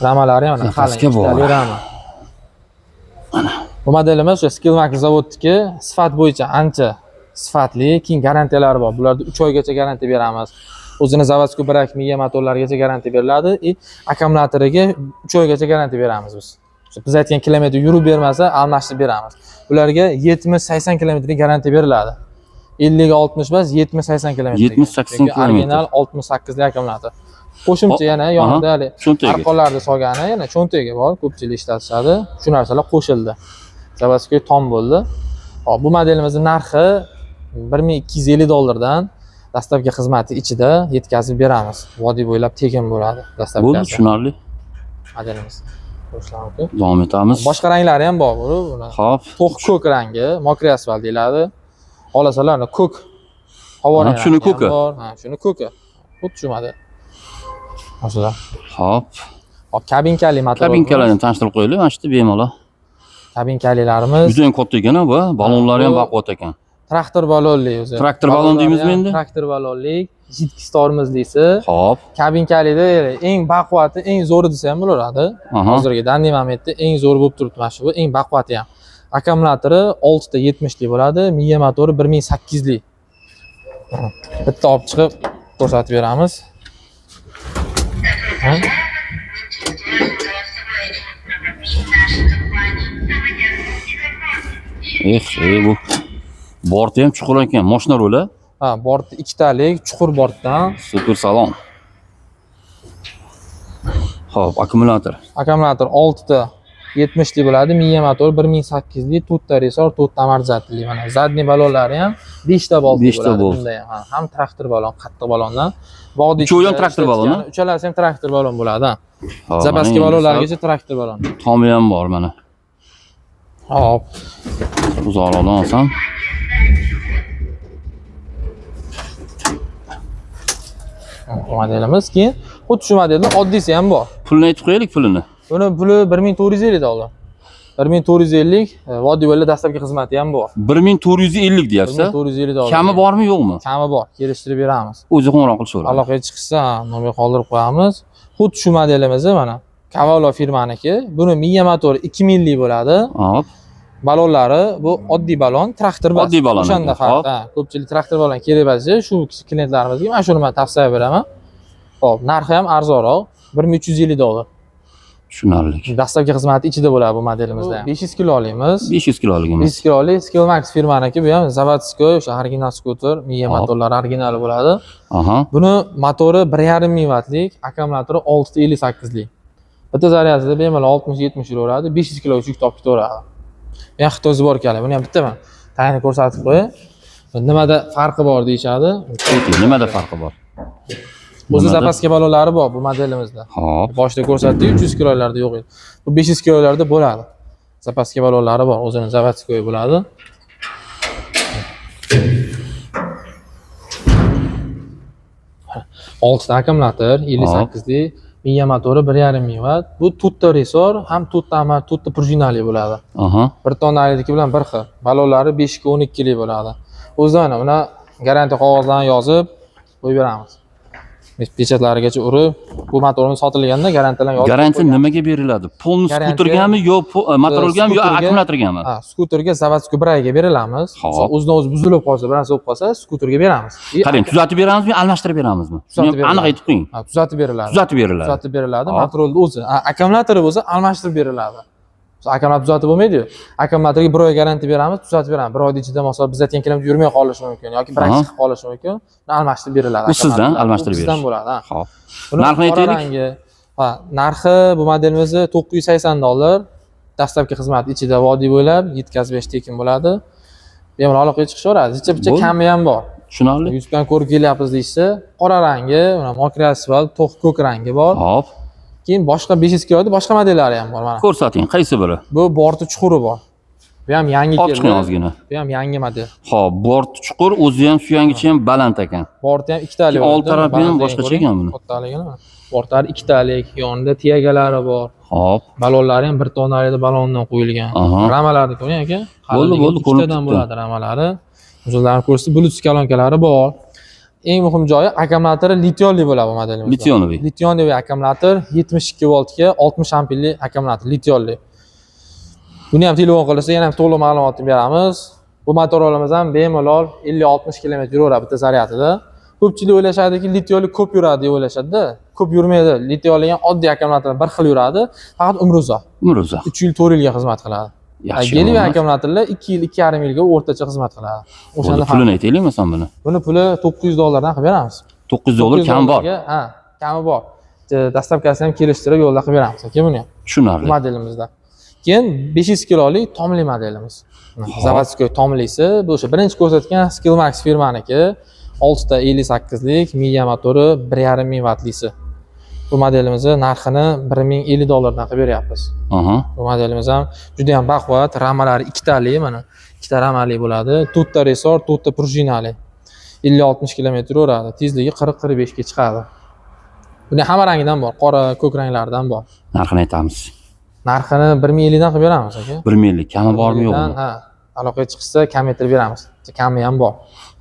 Ramalari ham mana qalin, Запаска bor. ikkitalik rama. Bu modelimiz o'sha Skillmax zavodniki, sifat bo'yicha ancha sifatli, keyin garantiyalari bor. Bularda 3 oygacha garantiya beramiz. O'zini заводской brak miya motorlarigacha garantiya beriladi и akkumulyatoriga 3 oygacha garantiya beramiz biz. Biz aytgan kilometr yurib bermasa, almashtirib beramiz. Ularga 70-80 kilometrlik garantiya beriladi. 50-60 emas, 70-80 kilometr. 70-80 kilometr. Original 68 lik akkumulyator. Qo'shimcha yana yonida hali Cho'ntagi. arqonlarni solgani, yana cho'ntagi bor, ko'pchilik ishlatishadi. Shu narsalar qo'shildi. Заводской tom bo'ldi. Hop, bu modelimizning narxi $1250 dollardan доставка xizmati ichida yetkazib beramiz. Vodiy bo'ylab tekin bo'ladi Bo'ldi, доставка si. Tushunarli. Modelimiz. Ko'rishlar mumkin. Davom etamiz. Boshqa ranglari ham bor bu. Bular. Xo'p. To'q ko'k rangi, мокрый asfalt deyiladi. Xohlasalar ko'k havo Ha, shuni rangi ham ko'ki. bor. Ha, shuni ko'ki. Xuddi shu model. Masalan. Xo'p. Hop, kabinkali motor. Kabinkalarni tanishtirib qo'yaylik, mana shu yerda bemalol. Kabinkalilarimiz Juda ham katta ekan bu, ballonlari ham bu- baquvvat ekan. Traktor balonli o'zi. Traktor balon Balonlari deymizmi ham endi? Traktor balonli, жидкий tormozlisi. Xo'p. Kabinkalida eng baquvvati, eng zo'ri desa ham bo'laveradi. Hozirgi данный момент da eng zo'ri bo'lib turibdi mana shu, bu eng baquvvati ham. Akkumulyatori 6 ta 70 lik bo'ladi, miya motori 1800 lik. Bitta olib chiqib ko'rsatib beramiz. Ha? Eh, bu borti ham chuqur ekan, mashina ruli. Ha, borti ikkitalik, chuqur bortdan. Super salon. Xo'p, akkumulyator. Akkumulyator 6 ta 70 lik bo'ladi, miya motori 1800 lik, to'rtta resor, to'rtta amortizatorli. Mana задний balonlari ham 5 ta bolt 5 ta bo'ladi. bolt. Bunda ham, ha, ham traktor balon, qattiq balondan. Bog'da Uchovi ham traktor baloni? Uchalasi ham traktor balon bo'ladi, ha. Xo'p, Запаска mana balonlargacha traktor balon. Tomi ham bor mana. Hop. Uzoqroqdan olsam. Bu modelimiz keyin xuddi shu modelda oddiysi ham bor. Pulini aytib qo'yaylik, pulini. Buni puli $1450 dollar. 1450, vodiy bo'ylab доставка xizmati ham bor. 1450 deyapsiz. 1450 dollar. Kami bormi, yo'qmi? Kami bor. Kelishtirib beramiz. O'zi qo'ng'iroq qilishaveradi. Aloqaga chiqsa, nomer qoldirib qo'yamiz. Xuddi shu modelimizni mana Cavallo firmaniki. Buni miya motori 2000 lik bo'ladi. Hop. Balonlari bu oddiy balon, traktor emas. Oddiy balon O'shanda ekan, farq. hop. Ha, ko'pchilik traktor balon kerak bo'lsa, shu klientlarimizga mana shuni men tavsiya beraman. Xo'p, narxi ham arzonroq, $1350 dollar. Tushunarli. Доставка xizmati ichida bo'ladi bu modelimizda ham. 500 kilolikimiz. 500 kiloligimiz. 500 kilolik Skillmax firmaniki, bu ham заводской, o'sha original skuter, miya Hop. motorlari originali bo'ladi. Buni motori 1,5 ming vattlik, akkumulyatori 6.58 lik. Bitta zaryadida bemalol 60-70 yuraveradi, 500 kilo yuk topib ketaveradi. Bu ham Xitoy сборка li. Buni ham bitta man tayini ko'rsatib qo'yay. Nimada farqi bor deyishadi. Ayting, nimada farqi bor? O'zi Nimada? запаска balonlari bor bu modelimizda. Hop. Boshida ko'rsatdik, 300 kilolarda yo'q edi. Bu 500 kilolarda bo'ladi. Запаска balonlari bor, o'zini заводской bo'ladi. Oltita akkumulyator, 58 lik, miya motori 1,5 ming vatt. Bu to'rtta resor, ham to'rtta ama to'rtta prujinali bo'ladi. Bir tonnaligi bilan bir xil. Balonlari 5 ga 12 lik bo'ladi. O'zidan mana buni garantiya qog'ozlarini yozib qo'yib beramiz. Pechatlarigacha urib, bu motorimiz sotilganda garantiyalarni yozib Garantiya qo'ygan. nimaga beriladi? Polni Garantiya- skutergami yo motorgami yo Skuterga- akkumulyatorgami? Ha, skuterga заводской bir oyga berilamiz. Hop. O'zidan o'zi buzilib qolsa, bir narsa bo'lib qolsa, skuterga beramiz. Qarang, tuzatib beramizmi, almashtirib beramizmi? Tuzatib Shuni ham aniq beriladi. aytib qo'ying. Ha, tuzatib beriladi. Tuzatib beriladi. Tuzatib beriladi. Hop. Motorni o'zi, ha, akkumulyatori bo'lsa almashtirib beriladi. Akkumulyator tuzatib bo'lmaydi-yu. Akkumulyatorga bir oy garantiya beramiz, tuzatib beramiz. Bir oyda ichida masalan biz aytgan kilometr yurmay qolishi mumkin yoki brak chiqib qolishi mumkin. Uni almashtirib beriladi. Bu sizdan akkumulyator. almashtirib Bu bizdan berish. bo'ladi, ha. Xo'p. Buni Narxini qora aytaylik. rangi. Ha, narxi bu modelimizni $980 dollar. Доставка xizmati ichida vodiy bo'ylab yetkazib berish tekin bo'ladi. Bemalol aloqaga chiqishaveradi. Zicha-picha Bo'ldi. kami ham bor. Tushunarli. Yuzdan ko'rib kelyapmiz deyishsa, qora rangi, mana мокрый asfalt, to'q ko'k rangi bor. Hop. Keyin boshqa 500 kiloda boshqa modellari ham bor mana. Ko'rsating, qaysi biri? Bu borti chuquri bor. Bu ham yangi Olib chiqing keldi. ozgina. Bu ham yangi model. Xo'p, bort chuqur, o'zi ham suyangichi ham baland ekan. Borti ham ikkitalik. Old bo'ladi. tarafi ham Balandligini boshqacha ko'ring. ekan buni. Kattaligini. Bortlari ikkitalik, yonida tiyagalari bor. Hop. Balonlari ham bir tonalida balondan qo'yilgan. Ramalarni ko'ring aka. Bo'ldi, bo'ldi, ko'rinib Ikkitadan turibdi. bo'ladi ramalari. O'zlarini ko'rsatib, Bluetooth kolonkalari bor. Eng muhim joyi akkumulyatori litiyonli bo'ladi bu modelimizda. Litiyonli. Litiyonli akkumulyator 72 voltga 60 amperli akkumulyator litiyonli. Buni ham telefon qilsa yana ham to'liq ma'lumotni beramiz. Bu motorlarimiz ham bemalol 50-60 km yuraveradi bitta zaryadida. Ko'pchilik o'ylashadiki, литьё li ko'p yuradi deb o'ylashadi-da. Ko'p yurmaydi. Литьё li ham oddiy akkumulyator bir xil yuradi, faqat umri uzoq. Umri uzoq. 3 yil, 4 yilga xizmat qiladi. Yaxshi. Гелевый Bo'lmas. Akkumulyatorlar 2 yil, 2,5 yilga o'rtacha xizmat qiladi. Bo'ldi, O'shanda pulini aytaylik masalan buni. Buni puli 900 dollardan qilib beramiz. 900 dollar 900 kam bor. Dollarga, ha, kami bor. Доставка sini ham kelishtirib yo'lda qilib beramiz aka buni ham. Bu Tushunarli. modelimizda. Keyin 500 kilolik tomli modelimiz. Заводской tomlisi, bu o'sha birinchi ko'rsatgan Skillmax firmaniki, 6 ta 58 lik miya motori, 1,5 ming vattlisi. Bu modelimizni narxini 1050 dollardan qilib beryapmiz. Bu modelimiz ham juda ham baquvvat, ramalari ikkitali, mana ikkita ramali bo'ladi. To'rtta resor, to'rtta prujinali. 50-60 kilometr yuradi. Tezligi 40-45 ga chiqadi. Buni hamma rangidan bor, qora, ko'k ranglaridan bor. Narxini aytamiz. Narxini 1050 dan qilib beramiz aka. 1050 kami bormi, 1050 dan, yo'qmi? Ha, aloqaga chiqsa kamaytirib beramiz. Kami ham bor.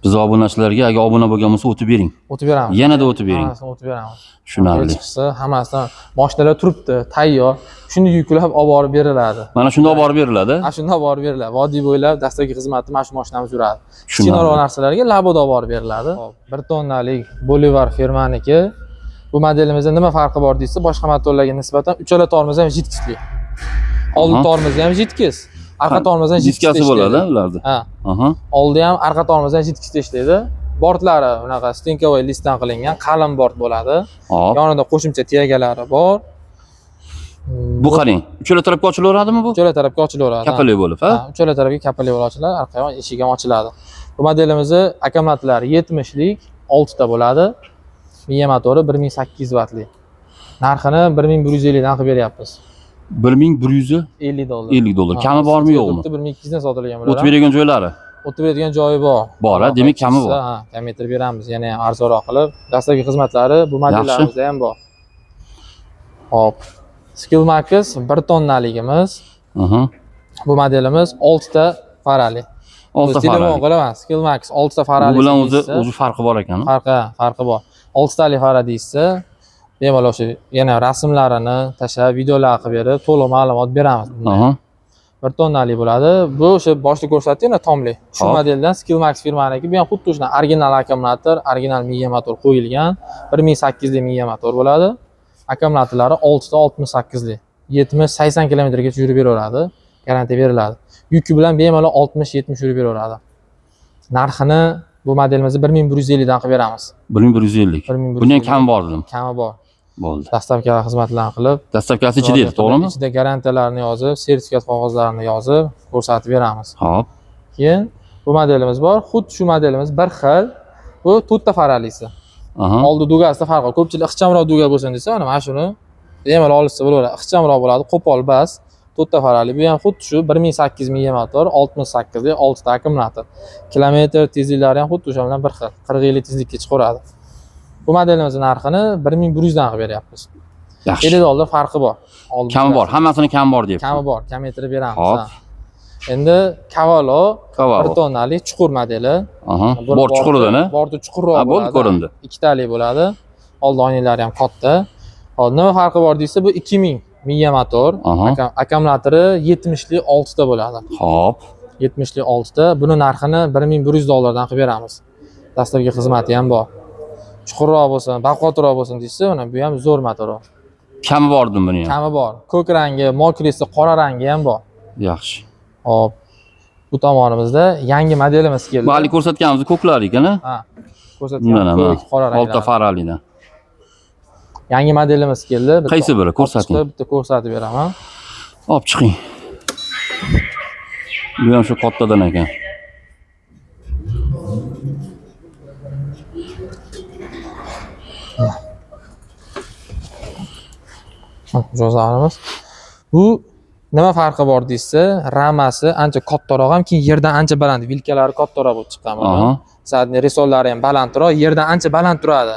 Biz obunachilarga agar obuna bo'lgan bo'lsa, o'tib bering. O'tib beramiz. Yanada o'tib bering. Hammasini o'tib beramiz. Tushunarli. Aloqaga chiqsa hammasidan mashinalar turibdi, tayyor. Shuni yuklab olib borib beriladi. Mana shunda olib borib beriladi. Ana shunda olib borib beriladi. Vodiy bo'ylab dastlabki xizmatni mana shu mashinamiz yuradi. Kichkinaroq Tushunarli. Narsalarga Laboda olib borib beriladi. 1 tonnalik Bolivar firmaniki. Bu modelimizda nima farqi bor deysiz, boshqa motorlarga nisbatan uchala tormoz ham жидкость li. Oldi tormozi ham жидкость, arqa tormoz ham жидкость Diskasi bo'ladi ularda. Ha, oldi ham, arqa tormoz ham жидкость da ishlaydi. Bortlari unaqa стенковой listdan qilingan, qalin bort bo'ladi. Yonida qo'shimcha тяга lari bor. Bu qarang, uchala tarafga ochilaveradimi bu? Uchala tarafga ochilaveradi. Kapalak bo'lib, ha? Ha, uchala tarafga kapalak bo'lib ochiladi, arqa yon eshik ham ochiladi. Bu modelimizni akkumulyatorlari 70 lik, 6 ta bo'ladi. Miya motori 1800 vatli. Narxini 1150 dan qilib beryapmiz. 1150 50 dollar. Dollar. Ha, Kami bormi, yo'qmi? 1200 dan sotilgan bo'ladi. O'tib beradigan joylari. O'tib beradigan joyi bor. Bor, ha, demak kami bor. Ha, kamaytirib beramiz, yana ham arzonroq qilib. Dastlabki xizmatlari bu modellarimizda ham bor. Hop. Skillmax 1 tonnaligimiz. Bu modelimiz 6 ta farali. Oltita Telefon farali. qilaman. Skillmax 6 ta farali. Bu bilan o'zi farqi bor ekan. Farqi bor. 6 tali fara deyishsa, bemalol o'sha yana rasmlarini tashlab, videolar qilib berib, to'liq ma'lumot beramiz. 1 tonnalik bo'ladi. Bu o'sha boshida ko'rsatdik, tomli. Shu modeldan Skillmax firmaniki. Bu ham xuddi shunaqa original akkumulyator, original miya motor qo'yilgan. 1800 lik miya motor bo'ladi. Akkumulyatorlari 6 ta 68 lik. 70-80 kilometrgacha yurib beraveradi. Garantiya beriladi. Yuki bilan bemalol 60-70 yurib beraveradi. Narxini bu modelimizni 1150 dan qilib beramiz. 1150. 1150. Bundan kami bor dedim. Kami bor. Bo'ldi. Доставка xizmatlarini qilib, Доставка si ichida edi, to'g'rimi? Ichida garantiyalarni yozib, sertifikat qog'ozlarini yozib, ko'rsatib beramiz. Keyin bu modelimiz bor. Xuddi shu modelimiz bir xil. Bu to'rtta faralisi. Oldi дуга sida farqi bor. Ko'pchilik ixchamroq дуга bo'lsin desa, mana shuni bemalol olishsa bo'laveradi. Ixchamroq bo'ladi, qo'pol bas. To'rtta farali. Bu ham xuddi shu 1800 miya motor, 68 lik 6 ta akkumulyator. Kilometr tezliklari ham xuddi o'sha bilan bir xil. 40 tezlikka chiqaveradi. Bu modelimizni narxini 1100 dan qilib beryapmiz. Yaxshi. 50 dollar farqi bor. Oldi Kami bor, dugasi. hammasini kami bor deyapti. Kami bor, kamaytirib beramiz. Hop. Ha. Endi Cavallo Cavallo. 1 tonnalik chuqur modeli. Buni Bor chuquridan, ha? Borti chuqurroq Ha, bo'ldi, bo'ladi. ko'rindi. Ikkitalik bo'ladi. Oldi oynalari ham katta. Hop, nima farqi bor deysa, bu 2000 miya motor. Akkumulyatori 70 lik 6 ta bo'ladi. 70 lik 6 ta. Buni narxini 1100 dollardan qilib beramiz. Dastlabki xizmati ham bor. Chuqurroq bo'lsin, baquvvatroq bo'lsin deysa, mana bu ham zo'r motor. Kami bor dedim buni ham. Kami bor. Ko'k rangi, мокрый si, qora rangi ham bor. Yaxshi. Hop. Bu tomonimizda yangi modelimiz keldi. Bu hali ko'rsatganimiz ko'klar ekan, ha? Ha. Ko'rsatgan Bundan ham, ko'k, qora ha. Oltita ranglar. faralidan. Yangi modelimiz keldi. Bitta Qaysi biri? Ko'rsating. Chiqib, bitta ko'rsatib beraman. Olib chiqing. Bu ham shu kattadan ekan. Mijozlarimiz. Bu nima farqi bor deysa, ramasi ancha kattaroq ham, keyin yerdan ancha baland, vilkalari kattaroq bo'lib chiqqan buni. Задний resorlari ham balandroq, yerdan ancha baland turadi.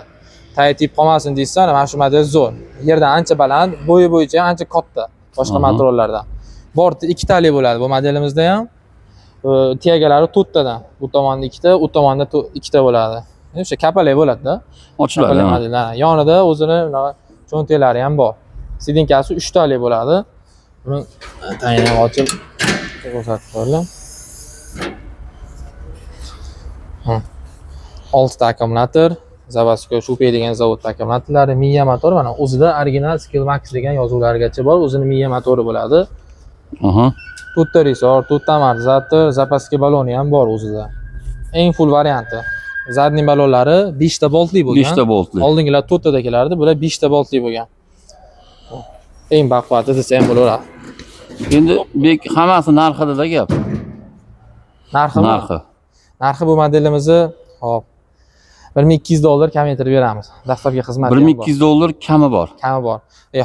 Tay tegib qolmasin deysa, mana shu model zo'r. Yerdan ancha baland, bo'yi bo'yicha ham ancha katta boshqa motorlardan. Borti ikkitali bo'ladi bu modelimizda ham. Тяга lari to'rttadan. Bu tomonda ikkita, u tomonda ikkita bo'ladi. O'sha kapalak bo'ladi-da. Ochiladi. Kapalak Ha. model, ha. Yonida o'zini bunaqa cho'ntaklari ham bor. Сиденька si uchtali bo'ladi. Buni tagini ham ochib ko'rsatib qo'yildi. Oltita akkumulyator, Заводской Shupei degan zavodda akkumulyatorlari, Miya motor, mana o'zida original Skill Max degan yozuvlargacha bor, o'zini Miya motori bo'ladi. To'rtta ressor, to'rtta amortizator, запаска baloni ham bor o'zida. Eng full varianti. Задний balonlari 5 ta boltli bo'lgan. 5 ta boltli. Oldingilar to'rttada kelardi, bular 5 ta boltli bo'lgan. Eng baquvvati desa ham bo'laveradi. Endi bek, hammasi narxida gap. Narximi? Narxi. Narxi bu modelimizni, hop, 1200 dollar kamaytirib beramiz. Dastlabki xizmati ham bor. 1200 dollar kami bor. Kami bor.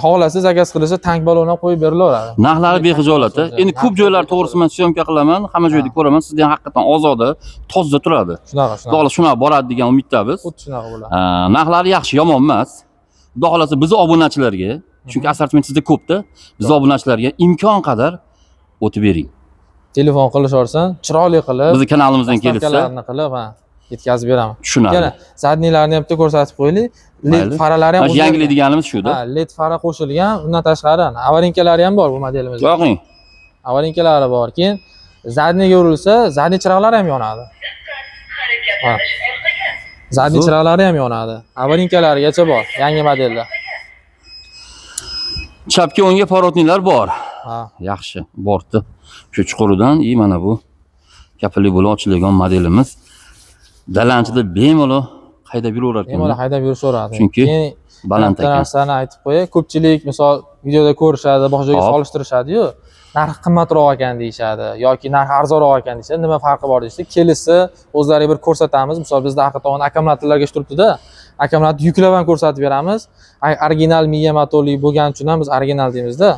Xohlasa заказ qilsa, tank balon ham qo'yib berilaveradi. Narxlari bexijolat. Endi ko'p joylar, to'g'risi, men съёмка qilaman, hamma joyda ko'raman, sizda ham haqiqatan ozoda, toza turadi. Shunaqa, Xudo shunaqa. xohlasa shunaqa boradi degan umiddamiz. Xuddi shunaqa bo'ladi. Narxlari yaxshi, yomon emas. Xudo xohlasa bizni obunachilarga, chunki assortiment sizda ko'pda, bizni obunachilarga imkon qadar o'tib bering. Telefon qilishaversin, chiroyli qilib, Bizni kanalimizdan kelsa доставка larni qilib, ha, yetkazib beraman. tushunadi. Yana задний larni ham bitta ko'rsatib qo'yaylik. LED Mayli. faralari ham Mana shu o'zgargan. yangilik deganimiz shuda. Ha, LED fara qo'shilgan. Undan tashqari аварийка lari ham bor bu modelimizda. Yoqing. Аварийка lari bor. Keyin задний ga urilsa, задний chiroqlari ham yonadi. Ha. Задний Zo'r. chiroqlari ham yonadi. Аварийка larigacha bor yangi modelda. Chapga, o'ngga поворотник lar bor. Ha. Yaxshi, bordi. Shu chuquridan и mana bu kapilli bo'lib ochiladigan modelimiz. Dalanchida bemalol haydab yuraverar ekan. Bemalol haydab yurishaveradi. Chunki Keyin baland bitta ekan. narsani aytib qo'yay. Ko'pchilik misol videoda ko'rishadi, boshqa joyga solishtirishadi-yu, narxi qimmatroq ekan deyishadi yoki narxi arzonroq ekan deyishadi. Nima farqi bor deyishadi. Kelishsa o'zlariga bir ko'rsatamiz. Misol bizda arqa tomon akkumulyatorlarga turibdi-da. Akkumulyator yuklab ham ko'rsatib beramiz. Original Miya motorli bo'lgani uchun ham biz original deymizda.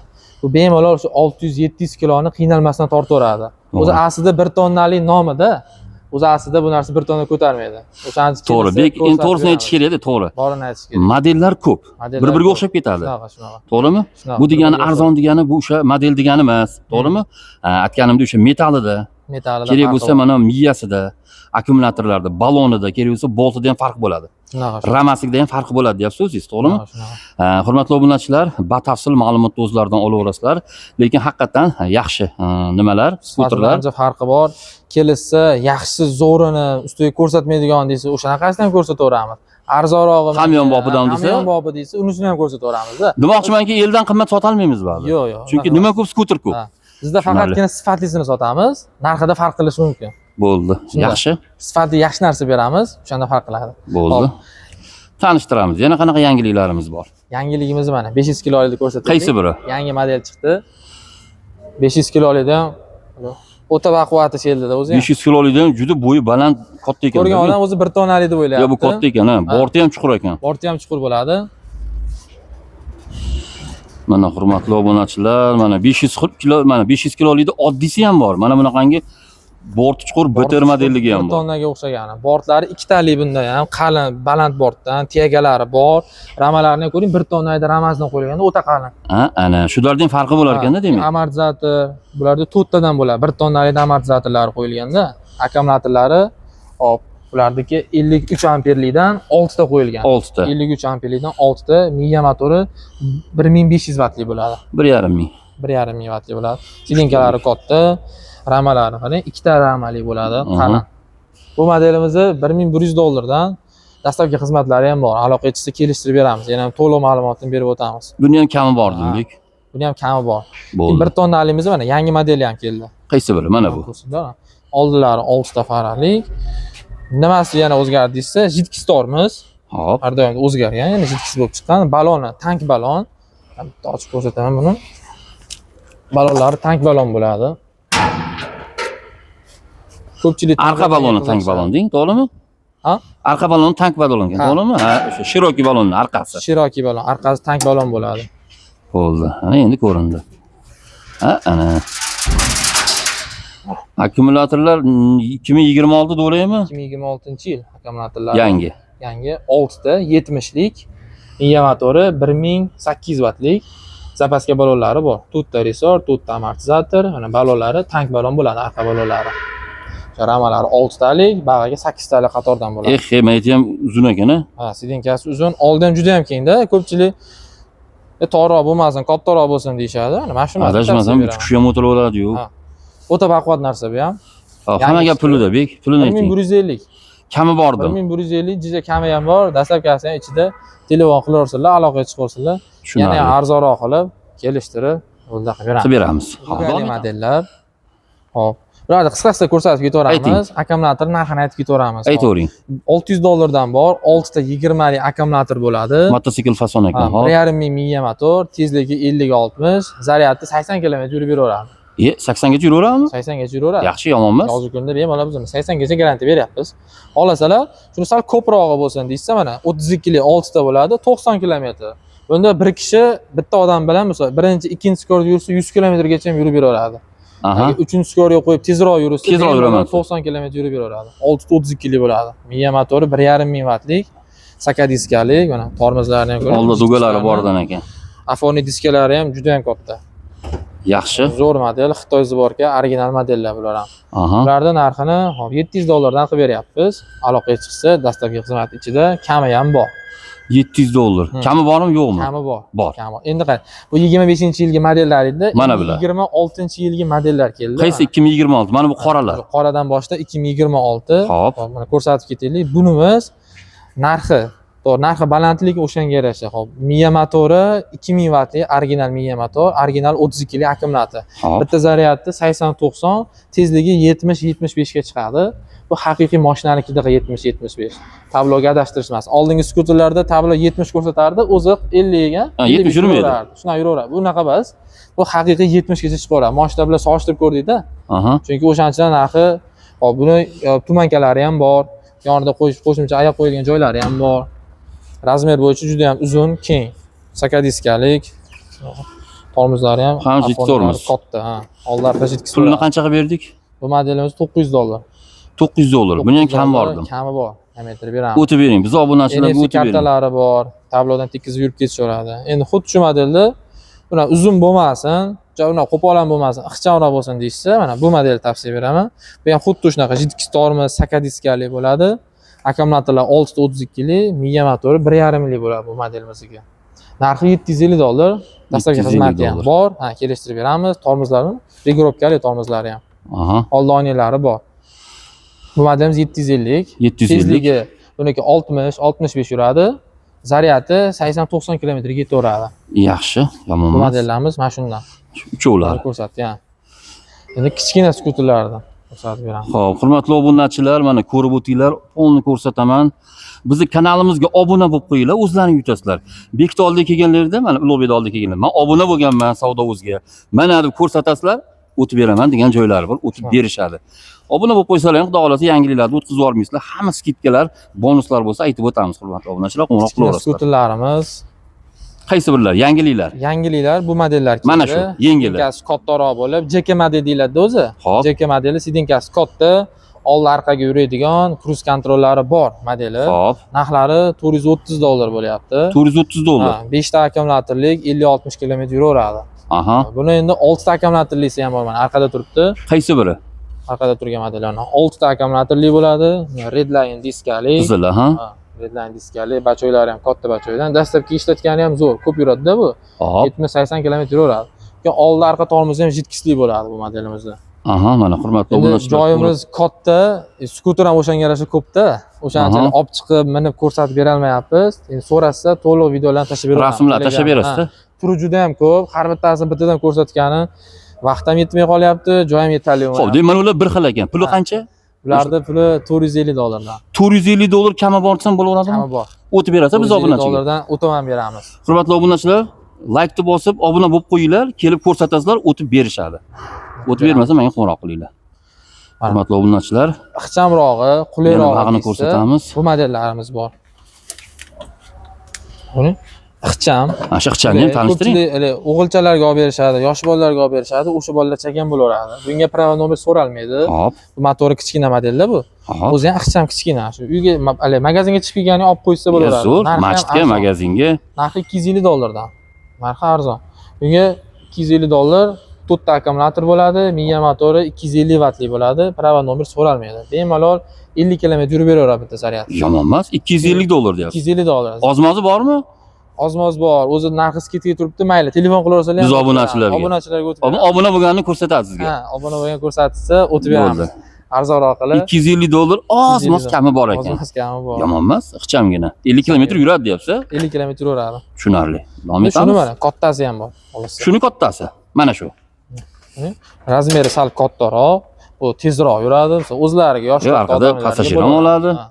Bu bemalol shu 600-700 kiloni qiynalmasdan tortaveradi. O'zi aslida 1 tonnalik nomida. O'zi aslida bu narsa 1 tonna ko'tarmaydi. O'shaning uchun To'g'ri, kelsa bek, endi ko'rsatib to'g'risini aytish beramiz. kerak edi, to'g'ri. Borini aytish kerak. Modellar ko'p. Modellar Bir-biriga ko'p. o'xshab ketadi. Shunaqa, shunaqa. To'g'rimi? Shunaqa, Bu degani bir-biriga arzon degani bu o'sha model degani emas, to'g'rimi? Ha, aytganimdek o'sha metallida, Metallida kerak farqi bo'lsa bor. mana miyasida, akkumulyatorlarda, balonida, kerak bo'lsa boltida ham farq bo'ladi. Shunaqa, shunaqa. Ramasigida ham farqi bo'ladi deyapsiz o'zingiz, to'g'rimi? Shunaqa, shunaqa. Ha, hurmatli obunachilar, batafsil ma'lumotni o'zlaridan olaverasizlar, lekin haqiqatan yaxshi, ha, nimalar, Sifatida skuterlar. ancha farqi bor. Kelishsa, yaxshisi zo'rini ustiga ko'rsatmaydigan desa, o'shanaqasini ham ko'rsataveramiz. Arzonrog'i Hamyonbopidan desa? Hamyonbopi desa, unisini ham ko'rsataveramizda. Demoqchimanki, eldan qimmat sotolmaymiz baribir. Yo'q, yo'q. Chunki unaqa nima emas. ko'p, skuter ko'p. Ha. Bizda Tushunarli. faqatgina sifatlisini sotamiz, narxida farq qilishi mumkin. Bo'ldi. Shunday. Yaxshi. Sifatli yaxshi narsa beramiz, o'shanda farq qiladi. Bo'ldi. Hop. Tanishtiramiz. Yana qanaqa yangiliklarimiz bor? Yangiligimiz mana 500 kilolikni ko'rsatdik. Qaysi biri? Yangi model chiqdi. 500 kilolikda ham o'ta baquvvati keldida o'zi ham. 500 kilolikdan juda bo'yi baland, katta ekan. Ko'rgan odam o'zi 1 tonnalik deb o'ylayapti. Ya bu katta ekan, ha. Borti ham chuqur ekan. Borti ham chuqur bo'ladi. Mana, hurmatli obunachilar, mana 540 kilo, mana 500 kilolikda oddiysi ham bor. Mana bunaqangi borti chuqur BTR modelligi ham Bir bor. tonnaga o'xshagani. Bortlari ikkitalik bunda ham, qalin, baland bortdan, тяга lari bor. Ramalarini ko'ring, 1 tonnada ramasini qo'yilganda o'ta qalin. Ha, ana shularning farqi bo'lar ekanda, demak. Amortizator bularda to'rttadan bo'ladi. 1 tonnalik amortizatorlari qo'yilganda, akkumulyatorlari hop, ularniki 53 amperlikdan 6 ta qo'yilgan. 6 ta. 53 amperlikdan 6 ta Miya motori 1500 vattli bo'ladi. 1,5 ming. 1,5 ming vattli bo'ladi. Сиденье lari katta, ramalari qarang, ikkita ramali bo'ladi, qalin. Bu modelimizni 1100 dollardan, dastlabki xizmatlari ham bor. Aloqa etishsa kelishtirib beramiz. Yana ham to'liq ma'lumotni berib o'tamiz. Buni ham kami bor, demak. Buni ham kami bor. Bo'ldi. 1 tonnaligimiz mana yangi modeli ham keldi. Qaysi biri? Mana bu. Oldilari 6 ta faralik. Nimasi yana o'zgardi desa, жидкость tormoz. Har doim o'zgargan, yana жидкость bo'lib chiqqan. Baloni tank balon. Bitta ochib ko'rsataman buni. Balonlari tank balon bo'ladi. Ko'pchilik Arqa baloni tank balon deng, to'g'rimi? Ha? Arqa baloni tank balon ekan, Ha. to'g'rimi? Ha, o'sha широкий balonning orqasi. Широкий balon, orqasi tank balon bo'ladi. Bo'ldi. Ana endi ko'rindi. Ha, ana. Akkumulyatorlar 2026 to'g'rimi? 2026-yil akkumulyatorlari. Yangi. Yangi 6 ta 70 lik Miya motori 1800 vattlik запаска balonlari bor. To'rtta ressor, to'rtta amortizator, mana balonlari tank balon bo'ladi, arqa balonlari. O'sha ramalari 6 talik, bag'iga 8 talik qatordan bo'ladi. Eh, mayt ham uzun ekan, a? Ha, сиденье si uzun, oldi ham juda ham kengda. Ko'pchilik torroq bo'lmasin, kattaroq bo'lsin deyishadi. Mana shu Adashmasam 3 kishi ham o'tiraveradi-yu. Ha. O'ta baquvvat narsa bu ham. Ha, hamma gap pulida, bek. Pulini ayting. 1150. Kami bordi. 1150 juda kami ham bor. Dastlabkasi ham ichida telefon qilaversinlar, aloqaga chiqaversinlar. Yana ham Tushunarli. arzonroq qilib, kelishtirib, yo'lda qilib beramiz. Qilib beramiz. Hop. Tugali modellar. Hop. Bularni qisqa qisqa ko'rsatib ketaveramiz. Akkumulyator narxini aytib ketaveramiz. Aytavering. 600 dollardan bor, 6 ta 20 lik akkumulyator bo'ladi. Mototsikl fason ekan, hop. 1,5 ming miya motor, tezligi 50-60, zaryadi 80 km yurib beraveradi. 80 gacha yuraveradimi? 80 gacha yuraveradi. Yaxshi, yomon emas. Hozirgi kunda bemalol biz uni 80 gacha garantiya beryapmiz. Xohlasalar, shuni sal ko'prog'i bo'lsin deyishsa, mana 32 lik 6 ta bo'ladi, 90 km. Bunda bir kishi bitta odam bilan misol birinchi, ikkinchi skorda yursa 100 kilometrgacha ham yurib beraveradi. Agar uchinchi skorga qo'yib tezroq yursa, Tezroq bemalol yuraman. 90 km yurib beraveradi. 6.32 lik bo'ladi. Miya motori 1,5 ming vattlik, saka diskali, mana tormozlarini ham ko'ring. Oldi дуга lari bordan ekan. Опорный diskalari ham juda ham katta. Yaxshi. Zo'r model, Xitoy сборка, original modellar bular ham. Ularni narxini hop 700 dollardan qilib beryapmiz. Aloqaga chiqsa, dastlabki xizmat ichida kami ham bor. 700 dollar. Kami bormi, yo'qmi? Kami bor. Bor. Kami bor. Endi qarang, bu 25-yilgi modellar edi. Mana Endi bular. 26-yilgi modellar keldi. Qaysi 2026? Mana bu qoralar. Qoradan boshda 2026. Hop. Hop, mana ko'rsatib ketaylik. Bunimiz narxi, to'g'ri, narxi balandligi o'shanga yarasha. Hop, miya motori 2000 vattli original miya motor, original 32 lik akkumulyator. Bitta zaryadni 80-90, tezligi 70-75 ga chiqadi. Bu haqiqiy mashinanikidagi 70-75. Tabloga adashtirish emas. Oldingi skuterlarda tablo 70 ko'rsatardi, o'zi 50 ga Ha, 70 yurmaydi. yuraverardi. Shunaqa yuraveradi. Bu unaqa emas. Bu haqiqiy 70 gacha chiqaveradi. Mashina bilan solishtirib ko'rdikda. Chunki o'shanchadan narxi, hop, buni tumankalari ham bor, yonida qo'yish qo'shimcha oyoq qo'yilgan joylari ham bor. Размер bo'yicha juda ham uzun, keng. Saka diskalik. Tormozlari ham Ham жидкий опорный lari tormoz. Katta, ha. Oldi orqa жидкий Pulini qanchaga berdik? Bu modelimiz 900 dollar. 900 dollar. Buni ham 900 kam dollar, bordim. Kami bor. Kamaytirib beramiz. O'tib bering. Biz obunachilarga NFC o'tib bering. kartalari bor. Tablodan tekizib yurib ketishaveradi. Endi xuddi shu modelda unaqa uzun bo'lmasin, unaqa qo'pol ham bo'lmasin, ixchamroq bo'lsin deyishsa, mana bu modelni tavsiya beraman. Bu ham xuddi shunaqa жидкий tormoz, saka diskali bo'ladi. Akkumulyatorlar 6.32 lik, miya motori 1.5 lik bo'ladi bu modelimizniki. Narxi 750 dollar. Dastlabki 750 xizmati ham dollar. bor. Ha, kelishtirib beramiz. Tormozlarni регулировка li tormozlari ham. Oldi oynalari bor. Bu modelimiz 750. 750. Tezligi buniki 60, 65 yuradi. Zaryadi 80-90 kilometrga yetaveradi. Yaxshi, yomon Bu emas. modellarimiz mana shundan. Uchovlari. Ko'rsatgan. Endi kichkina skuterlarni ko'rsatib beramiz. Xo'p, hurmatli obunachilar, mana ko'rib o'tinglar, polni ko'rsataman. Bizni kanalimizga obuna bo'lib qo'yinglar, o'zlaring yutasizlar. Bekit oldiga kelganlarida, mana Ulug'bek oldiga kelganlar, men obuna bo'lganman Savdo o'zga. Mana deb ko'rsatasizlar, o'tib beraman degan joylari bor, o'tib berishadi. Obuna bo'lib qo'ysalar ham, xudo xohlasa yangiliklarni o'tkazib yubormaysizlar. Hamma скидка lar, bonuslar bo'lsa aytib o'tamiz, hurmatli obunachilar, qo'ng'iroq Kichkina qilaverasizlar. skuterlarimiz, Qaysi birlar? Yangiliklar. yangiliklar bu modellar keldi. Mana shu, yengili. Сиденька si kattaroq bo'lib, JK model deyiladi o'zi. Xo'p. JK modeli сиденька si katta, oldi orqaga yuradigan, круиз-контроль lari bor modeli. Narxlari 430 dollar bo'lyapti. 430 dollar. Ha, 5 ta akkumulyatorlik 50-60 km yuraveradi. Buni endi 6 ta akkumulyatorlisi ham bor, mana arkada turibdi. Qaysi biri? Arkada turgan modellarni 6 ta akkumulyatorli bo'ladi. Redline diskali. Qizil, ha? Ha, Redline diskali, бачок lari ham katta бачок dan. Dastlabki ishlatgani ham zo'r, ko'p yuradida bu. 70-80 km yuraveradi. Keyin oldi orqa tormozi ham жидкость li bo'ladi bu modelimizda. Aha, mana hurmatli Endi obunachilar. joyimiz katta, skuter ham o'shanga yarasha ko'pda. O'shanchalik olib chiqib, minib ko'rsatib berolmayapmiz. Endi so'rasa to'liq videolarni tashlab beraman. Rasmlar tashlab berasizda. Turi juda ham ko'p. Har bittasini bittadan ko'rsatgani vaqt ham yetmay qolyapti, joy ham yetarli Xo'p, bo'lmayapti. demak mana ular bir xil ekan. Puli qancha? Ularda puli 450 dollardan. 450 dollar kami bor desam bo'laveradimi? Kami bor. O'tib berasiz biz 450 obunachiga. dollardan o'taman beramiz. Hurmatli obunachilar, laykni bosib, obuna bo'lib qo'yinglar, kelib ko'rsatasizlar, o'tib berishadi. O'tib bermasa menga qo'ng'iroq qilinglar. Mana. Hurmatli obunachilar, Ixchamrog'i, yana qulayrog'i bag'ini deysiz. ko'rsatamiz. Bu modellarimiz bor. Buni ixcham. Mana shu ixchamni ham tanishtiring. Ko'pchilik hali o'g'ilchalarga olib berishadi, yosh bolalarga olib berishadi, o'sha bolalar chakan bo'laveradi. Bunga права номер so'ralmaydi. Bu motori kichkina modelda bu. O'zi ham ixcham kichkina. Shu uyga hali magazinga chiqib kelganini olib qo'ysa bo'laveradi. Zo'r, Narxi ham masjidga, arzon. magazinga. Narxi 250 dollardan. Narxi arzon. Bunga 250 dollar to'rtta akkumulyator bo'ladi, miya motori 250 vattli bo'ladi, права номер so'ralmaydi. Bemalol 50 km yurib beraveradi bitta zaryad. Yomon emas, 250 dollar deyapsiz. 250 dollar. Ozmozi bormi? Ozmoz bor. O'zi narxi скидка ga turibdi, mayli. Telefon qilaversalar ham Biz obunachilarga. Obunachilarga o'tib beramiz. Obuna bo'lganini ko'rsatadi sizga. Ha, obuna bo'lgan ko'rsatsa o'tib beramiz. Bo'ldi. Arzonroq qilib. 250 dollar oz moz kami bor ekan. Oz-moz kami bor. Yomon emas, ixchamgina. 50 kilometr yuradi deyapsiz. 50 kilometr yuradi. Tushunarli. Davom Shuni etamiz. mana kattasi ham bor. Xolos. Shuni kattasi. Mana shu. Размер i sal kattaroq, bu tezroq yuradi. Misol o'zlariga yosh Yo'q, katta arkada odamlarga пассажир ham bo'ladi. oladi. Ha.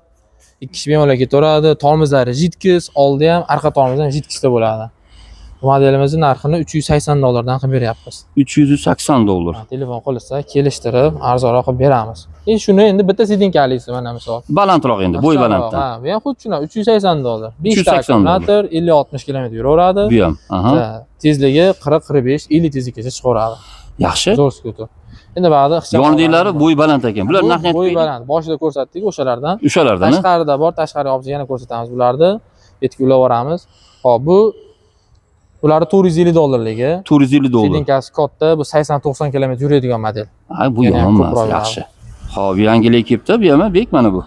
Ikki kishi bemalol ketaveradi. Tormozlari жидкость, oldi ham, arqa tormozi ham жидкость da bo'ladi. Bu modelimizni narxini 380 dollardan qilib beryapmiz. 380 dollar. Ha, telefon qilsa kelishtirib arzonroq qilib beramiz. E shuni endi bitta сиденька lisi mana misol. Balandroq endi, bo'y balanddan. Ha, bu ham xuddi shunaqa 380 dollar. 5 ta 380 dollar. akkumulyator 50-60 km yuraveradi. Bu ham. Aha. Ha, tezligi 40-45, 50 tezlikgacha chiqaveradi. Yaxshi. Zo'r skuter. Endi ba'zi ixcham Yonidagilari bo'y baland ekan. Bular Bu narxini aytib bo'y bering. baland. Boshida ko'rsatdik o'shalardan. O'shalardan. A? Tashqarida bor, tashqariga olib yana ko'rsatamiz bularni. Yetib ulab yuboramiz. Xo'p, bu ularni 450 dollarligi. 450 dollar. Сиденька si katta, bu 80-90 km yuradigan model. Ha, bu Yana ham yomon emas, ko'proq yaxshi. Xo'p, yangilik kelibdi. Bu ham bek mana bu.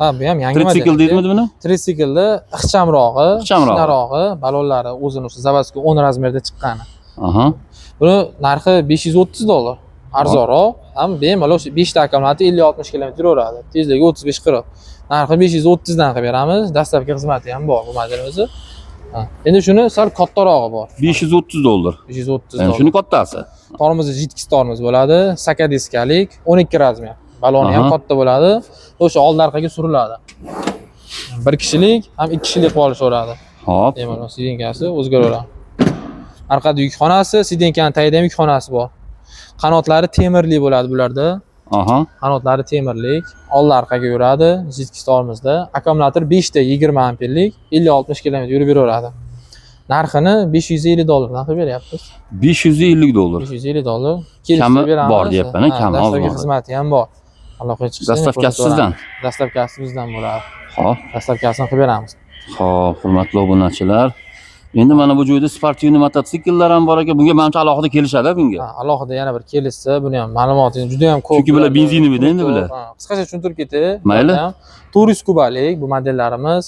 Ha, bu ham yangi model. Trisikl deydimi buni? Tritsiklda ixchamrog'i, Ixchamrog'i. kichkinarog'i, balonlari o'zini o'sha заводской 10 размер da chiqqani. Aha. Buni narxi 530 dollar. Arzonroq, ham bemalol o'sha 5 ta akkumulyator 50-60 km yuraveradi. Tezligi 35-40. Narxi 530 dan qilib beramiz. Dastlabki xizmati ham bor bu modelimizni. Ha. Endi shuni sal kattarog'i bor. 530 dollar. 530 Endi dollar. shuni kattasi. Tormozi жидкость tormoz bo'ladi, saka diskalik, 12 размер. Baloni ham katta bo'ladi. O'sha oldi orqaga suriladi. Bir kishilik ham ikki kishilik qilib olishaveradi. Hop. Bemalol сиденька si o'zgaraveradi. Orqada yukxonasi, сиденька ni tagida ham yukxonasi bor. Qanotlari temirli bo'ladi bularda. Aha. Qanotlari temirlik, oldi orqaga yuradi, жидкость tormozda. Akkumulyator 5 ta 20 amperlik, 50-60 km yurib yuraveradi. Narxini 550 dollardan qilib beryapmiz. 550 dollar. 550 dollar. Kami Kelishtirib beramiz. bor deyapman, Ha, kami dastlabki oz bor. xizmati ham bor. Aloqaga chiqsa, Доставка si sizdan. Доставка si bizdan bo'ladi. Hop. Доставка sini qilib beramiz. Xo'p, hurmatli obunachilar. Endi mana bu joyda спортивный mototsikllar ham bor ekan. Bunga manimcha alohida kelishadi bunga. Ha, alohida yana bir kelishsa, buni ham ma'lumoti juda ham ko'p. Chunki bular benzinoviyda endi bular. Ha, qisqacha tushuntirib ketay. Mayli. Bularni ham 400 kubalik bu modellarimiz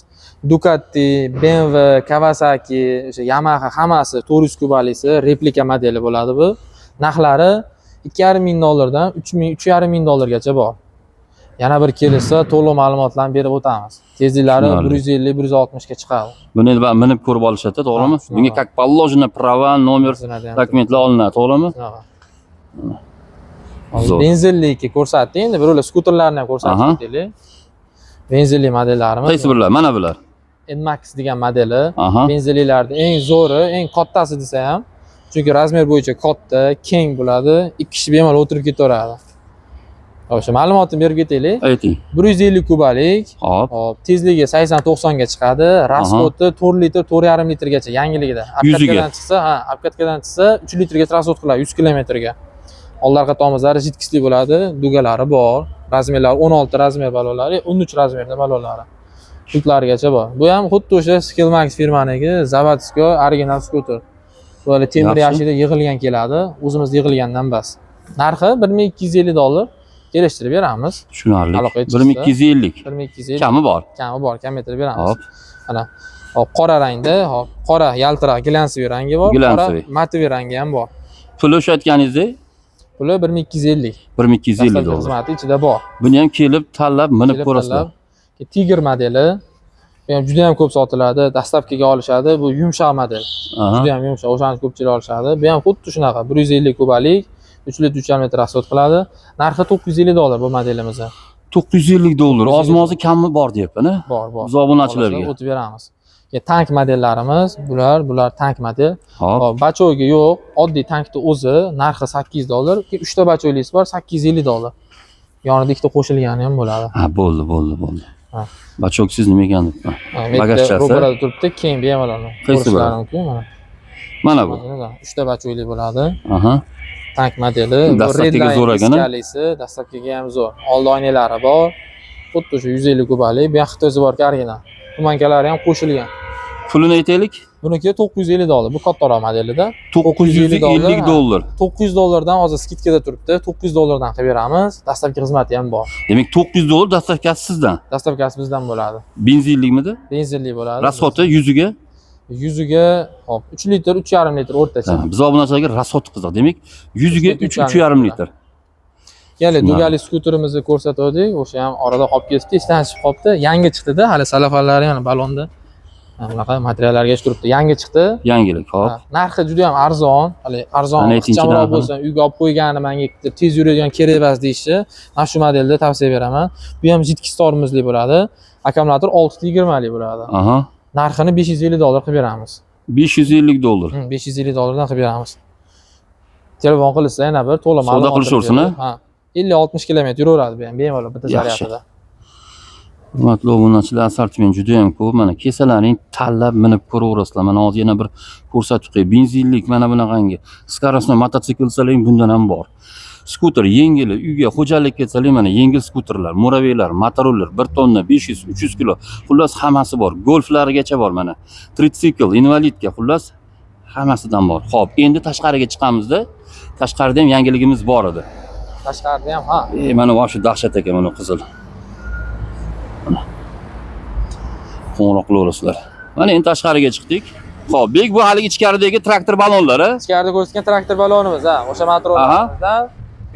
Ducati, BMW, Kawasaki, o'sha Yamaha hammasi 400 kubalisi replika modeli bo'ladi bu. Narxlari 2,5 ming dollardan 3 ming, 3,5 ming dollargacha bor. Yana bir kelishsa to'liq ma'lumotlarni berib o'tamiz. Tezliklari Tushunarli. 150, 160 ga chiqadi. Buni endi baribir minib ko'rib olishadi, to'g'rimi? Ha, shunaqa. Bunga как положено права, номер, O'zini ham dokumentlar olinadi, to'g'rimi? shunaqa. Zo'r. Benzinliki ko'rsatdik, endi birovlar skuterlarni ham ko'rsatib ketaylik. Benzinli modellarimiz. Qaysi birlar? Mana bular. NMAX degan modeli. Benzinlilarda eng zo'ri, eng kattasi desa ham, chunki размер bo'yicha katta, keng bo'ladi, ikki kishi bemalol o'tirib ketaveradi. O'sha ma'lumotini berib ketaylik. Ayting. 150 kubalik, Hop. hop, tezligi 80-90 ga chiqadi, расход i 4 litr, 4,5 litrgacha yangiligida. Yuziga. Обкатка dan chiqsa, ha, обкатка dan chiqsa 3 litrgacha расход qiladi 100 kilometrga. Oldi orqa tormozlari жидкость li bo'ladi, дуга lari bor, размер lari 16 размер balonlari, 13 размер da balonlari. Pultlarigacha bor. Bu ham xuddi o'sha Skillmax firmaniki, заводской original skuter. Böyle temir yashikda yig'ilgan keladi, o'zimiz yig'ilgandan bas. Narxi 1250 dollar. Kelishtirib beramiz. Tushunarli. Aloqaga chiqsa. 1250. 1250. Kami bor. Kami bor, kamaytirib beramiz. Hop. Mana hop, qora rangda, hop, qora yaltiroq глянцевый rangi bor, qora Глянцевый. матовый rangi ham bor. Puli o'sha aytganingizdek Puli 1250. 1250 Dastlabki dollar. xizmati ichida bor. Buni ham kelib tanlab minib Kelib ko'rasizlar. tanlab. Tiger modeli. Bu ham juda ham ko'p sotiladi, доставка ga olishadi. Bu yumshoq model. Juda ham yumshoq, o'shani ko'pchilik olishadi. Bu ham xuddi shunaqa 150 kubalik, 3 litr 3,5 litr расход qiladi. Narxi 950 dollar bu modelimizni. 950 dollar. 950 Oz-mozi kami bor deyapman, a? Bor, bor. Biz obunachilarga. O'tib beramiz. Ya, tank modellarimiz, bular tank model. Hop. Hop, бачок i yo'q, oddiy tankni o'zi narxi 800 dollar. Keyin 3 ta бачок lisi bor, 850 dollar. Yonida ikkita qo'shilgani ham bo'ladi. Ha, bo'ldi, bo'ldi, bo'ldi. Ha. Бачок siz nima ekan debman. Ha, bu yerda Bagajchasi? ro'parada turibdi, keng bemalol Qaysi ko'rishlari biri? mumkin mana. Mana bu. 3 ta бачок li bo'ladi. Aha. Tank modeli. Bu Dastlabkiga Redline zo'r ekan, a? diskalisi, dastlabkiga ham zo'r. Oldi oynalari bor. Xuddi o'sha 150 kubalik, bu ham Xitoy сборка original. Туманка lari ham qo'shilgan. Pulini aytaylik. Buniki 950 dollar. Bu kattaroq modelida. 950 dollar, dollar. 900 dollardan hozir скидка da turibdi. 900 dollardan qilib beramiz. Dastlabki xizmati ham bor. Demak 900 dollar доставка si sizdan. Доставка si bizdan bo'ladi. Benzinlikmidi? Benzinli bo'ladi. Расход i yuziga. Yuziga hop 3 litr, 3,5 litr o'rtacha. Ha, biz obunachilarga расход qiziq. Demak, yuziga 3 3 3,5 litr. Keling, Tushunarli. Dugali skuterimizni ko'rsatgandik. O'sha ham orada qolib ketdi, esdan chiqib qolibdi. Yangi chiqdi-da, hali salafalari ham balonda. Mana bunaqa materiallarga turibdi. Yangi chiqdi. Yangilik, hop. Ha, narxi juda ham arzon. Hali arzon, Mana aytingchi ixchamroq narxini. bo'lsin, uyga olib qo'ygani menga tez yuradigan kerak emas deyishdi. Mana shu modelni tavsiya beraman. Bu ham жидкий tormozli bo'ladi. Akkumulyator 620 lik bo'ladi. Narxini 550 dollar qilib beramiz. 550 dollar. 550 dollardan qilib beramiz. Telefon qilsa yana bir to'la Savdo ma'lumot qilishaversin, beradi. Ha. 50-60 kilometr yuraveradi bu ham bemalol bitta Yaxshi. zaryadida. Hurmatli obunachilar, assortiment juda ham ko'p. Mana kesalaring tanlab minib ko'raverasizlar. Mana hozir yana bir ko'rsatib qo'yay. Benzinlik mana bunaqangi скоростной mototsikl desalar bundan ham bor. Skuter yengili, uyga, xo'jalikka desalar mana yengil skuterlar, muraveylar, motoroller 1 tonna 500, 300 kilo. Xullas hammasi bor. Golflargacha bor mana. Tritsikl, инвалидка, xullas hammasidan bor. Xo'p, endi tashqariga chiqamizda. Tashqarida ham yangiligimiz bor edi. Tashqarida ham, ha. E, mana вообще dahshat ekan mana qizil. Mana. Qo'ng'iroq qilaverasizlar. Mana endi tashqariga chiqdik. Xo'p, Bek, bu haligi ichkaridagi traktor ballonlari. Ichkarida ko'rsatgan traktor ballonimiz, ha, o'sha motorlarimizdan,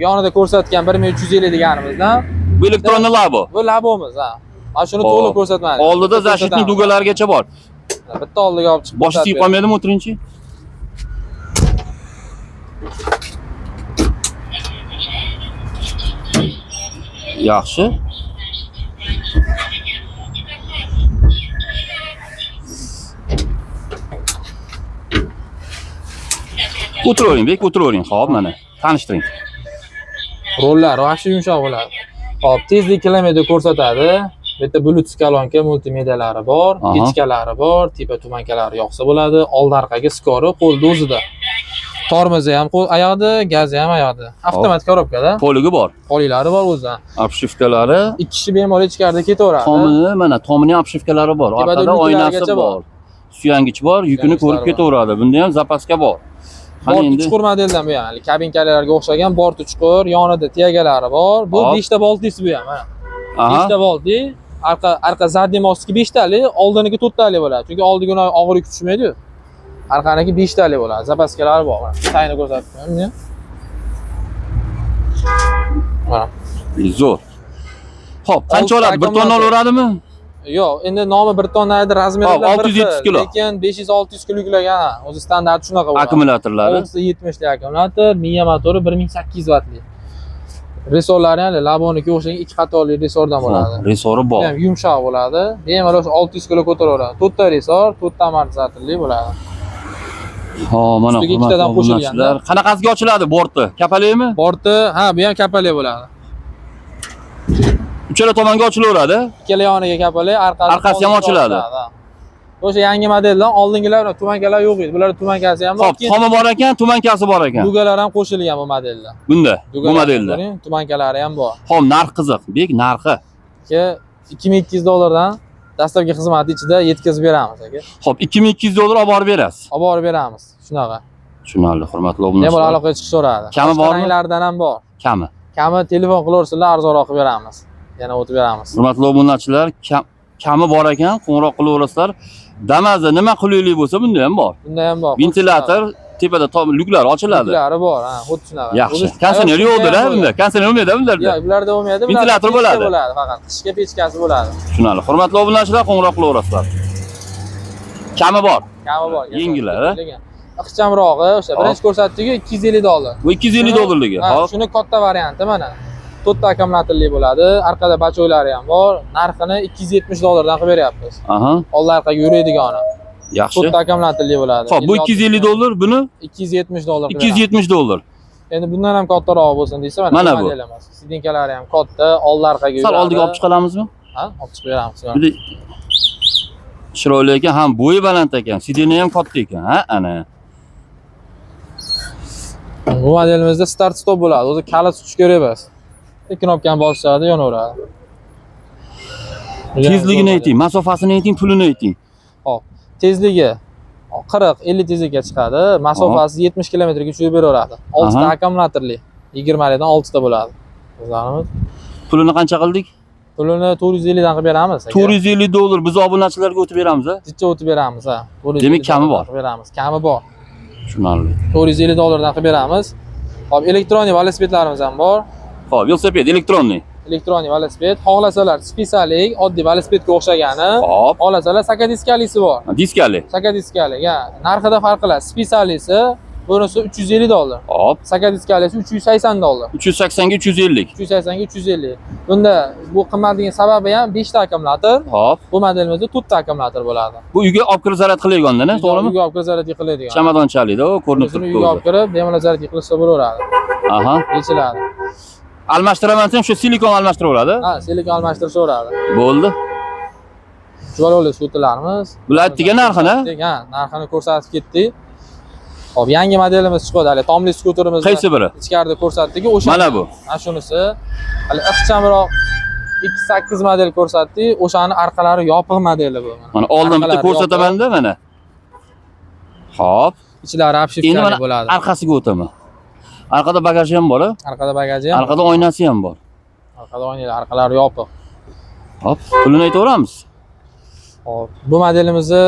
yonida ko'rsatgan 1350 deganimizdan. Bu электронный Labo. Bu Labomiz, ha. Mana shuni Hop. to'liq ko'rsatmadik. Oldida Bitta защитный ko'rsatamiz. дуга largacha bor. Bitta oldiga olib chiqib Boshi tegib ko'rsatib qolmaydimi, o'tiringchi? Yaxshi. O'tiravering, Bek, o'tiravering. Xo'p, mana tanishtiring. Rollari вообще yumshoq bo'ladi. Hop, tezlik kilometr ko'rsatadi. Bu yerda Bluetooth kolonka, multimedialari bor, pechkalari bor, tepa tumankalari yoqsa bo'ladi. Oldi orqaga скорый qo'lda o'zida. Tormozi ham qo'l oyoqda, gazi ham oyoqda. Avtomat korobkada. Poligi bor. Poliklari bor o'zidan. Обшивка lari, Ikki kishi bemalol ichkarida ketaveradi. tomini, mana tomini обшивка lari bor. Tepada Orqada oynasi lyuklargacha bor. bor. Suyangich bor, yukini Suyangichlar ko'rib bor. ketaveradi. Bunda ham запаска bor. Qani Borti endi chuqur modeldan bu ham. Hali kabinkalarga o'xshagan borti chuqur, yonida тяга lari bor. Bu Hop. 5 ta boltlisi bu ham, mana. 5 ta boltli, arqa задний мост niki 5 tali, oldiniki 4 tali bo'ladi. Chunki oldiga uni og'ir yuk tushmaydi-yu. Arqaniki 5 tali bo'ladi. Запаска lari bor. Mana tayini ko'rsatib qo'yaymi? Mana. Zo'r. Xo'p, qancha Oltita oladi? 1 tonna akkumulyator. olaveradimi? Yo'q, endi nomi 1 tonna edi, размер i Hop, bilan bir 670 xil, kilo. lekin 500-600 kilo yuklagan, ha. O'zi standart shunaqa bo'ladi. Akkumulyatorlari. 670 lik akkumulyator, miya motori 1800 vattli. Resorlari ham Laboniki o'xshagan ikki qatorli resordan bo'ladi. Xo'p, resori bor. Bu ham yumshoq bo'ladi. Bemalol 600 kilo ko'taraveradi. To'rtta resor, to'rtta amortizatorli bo'ladi. Ha, mana Ustiga hurmatli ikkitadan qo'shilgan-da. obunachilar. Qanaqasiga ochiladi borti? Kapalikmi? Borti, ha, bu ham kapali bo'ladi. Uchala tomonga ochilaveradi. Ikkala yoniga kapali, orqasi Orqasi ham ochiladi. Ha. O'sha yangi modeldan oldingilar tumankalar yo'q edi. Bular tumankasi ham bor. Xo'p, tomi bor ekan, tumankasi bor ekan. Дуга lar ham qo'shilgan bu modelda. Bunda, bu Дуга lar ham modelda. ko'ring, tumankalari ham bor. Xo'p, narx qiziq. Bek, narxi. Aka, 2200 dollardan dastlabki xizmat ichida yetkazib beramiz aka. Xo'p, 2200 dollar olib borib berasiz. Olib borib beramiz. Shunaqa. Tushunarli, hurmatli Bemalol obunachilar. aloqaga chiqishaveradi. Kami Boshqa bormi? ranglardan ham bor. Kami. Kami telefon qilaversinlar, arzonroq qilib beramiz. Yana o'tib beramiz. Hurmatli obunachilar, kami bor ekan, qo'ng'iroq qilaverasizlar. Damazda nima qulaylik bo'lsa, bunda ham bor. Bunda ham bor. Ventilator, tepada lyuklar ochiladi. Lyuklari bor, ha, xuddi shunaqa. Yaxshi. O'zi- Konditsioner ayol yo'qdir, ha shunda ham bunda. Konditsioner bo'lmaydi bularda. Yo'q, bularda bo'lmaydi. Bularda Ventilator pechka bo'ladi. Bo'ladi faqat. Qishga pechkasi bo'ladi. Tushunarli. Hurmatli obunachilar, qo'ng'iroq qilaverasizlar. Kami bor. Kami bor. Yengillari, ha? Ixchamrog'i o'sha Hop. birinchi ko'rsatdigi 250 dollar. Bu 250 dollarligi. Ha, Hop. shuni katta varianti mana. To'rtta akkumulyatorli bo'ladi. Orqada бачок lari ham bor. Narxini 270 dollardan qilib beryapmiz. Oldi orqaga yuraydigani. Yaxshi. To'rtta akkumulyatorli bo'ladi. Xo'p, bu 250 dollar, buni 270 dollar qilib beramiz. 270 dollar. Endi bundan ham kattaroq bo'lsin desa, mana, Mana bu bu. model emas. Сиденья lari ham katta, oldi orqaga Sal yuradi. oldiga olib chiqalamizmi? Ha, olib chiqib beramiz. Bir de chiroyli ekan, ham bo'yi baland ekan, сиденье ham katta ekan, ha, ana. Bu modelimizda start stop bo'ladi. O'zi kalit tutish kerak emas. Bir knopkani bosishadi, yonaveradi. Tezligini ayting, masofasini ayting, pulini ayting. Hop. Tezligi 40-50 tezlikka chiqadi. Masofasi 70 kilometrga tushib beraveradi. 6 ta akkumulyatorli. 20 lidan 6 ta bo'ladi. O'zlarimiz Pulini qancha qildik? pulini 450 dan qilib beramiz aka. 450 dollar biz obunachilarga o'tib beramiz, a? Jicha o'tib beramiz, ha. 450 Demak, kami dollardan bor. qilib beramiz. Kami bor. Tushunarli. 450 dollardan qilib beramiz. Hop, elektron velosipedlarimiz ham bor. Xo'p, velosiped электронный. Elektron velosiped. Xohlasalar специальный, oddiy velosipedga o'xshagani. Xo'p, Xohlasalar sakadiskалisi bor. Diskali. Sakadiskali, ya, narxida farq qiladi. Специальный si bunisi 350 dollar. Xo'p, Sakadiskалisi 380 dollar. 380 ga 350. 380 ga 350. Bunda bu qimmatligi sababi ham 5 ta akkumulyator. Xo'p, Bu modelimizda 4 ta akkumulyator bo'ladi. bu uyga olib kirib zaryad qiladigan, to'g'rimi? Uyga olib kirib zaryadga qiladigan. Chamadonchalikda, u ko'rinib O'zini turibdi uyga olib o'zi. kirib, bemalol zaryadga qilsa bo'laveradi. Aha. Yechiladi. Almashtiraman desam, shu silikon almashtiraveradi. Ha, silikon almashtirishaveradi. Bo'ldi. Juvaloli skuterlarimiz. Bular aytdik narxini? Ha, narxini ko'rsatib ketdik. Xo'p, yangi modelimiz chiqadi hali. Tomli skuterimizni Qaysi biri? ichkarida ko'rsatdik. O'sha Mana bu. Mana shunisi hali ixchamroq 2.8 model ko'rsatdik. O'shani orqalari yopiq modeli bu. Mana oldin bitta Orqalari ko'rsataman-da mana. Xo'p, yopiq, ichlari endi обшивка li mana bo'ladi. Orqasiga o'taman. Orqada bagaji ham bor, a? Orqada bagaji ham. Orqada oynasi ham bor. Orqada oynalar, orqalari yopiq. Hop, pulini aytaveramiz. Xo'p, bu modelimizni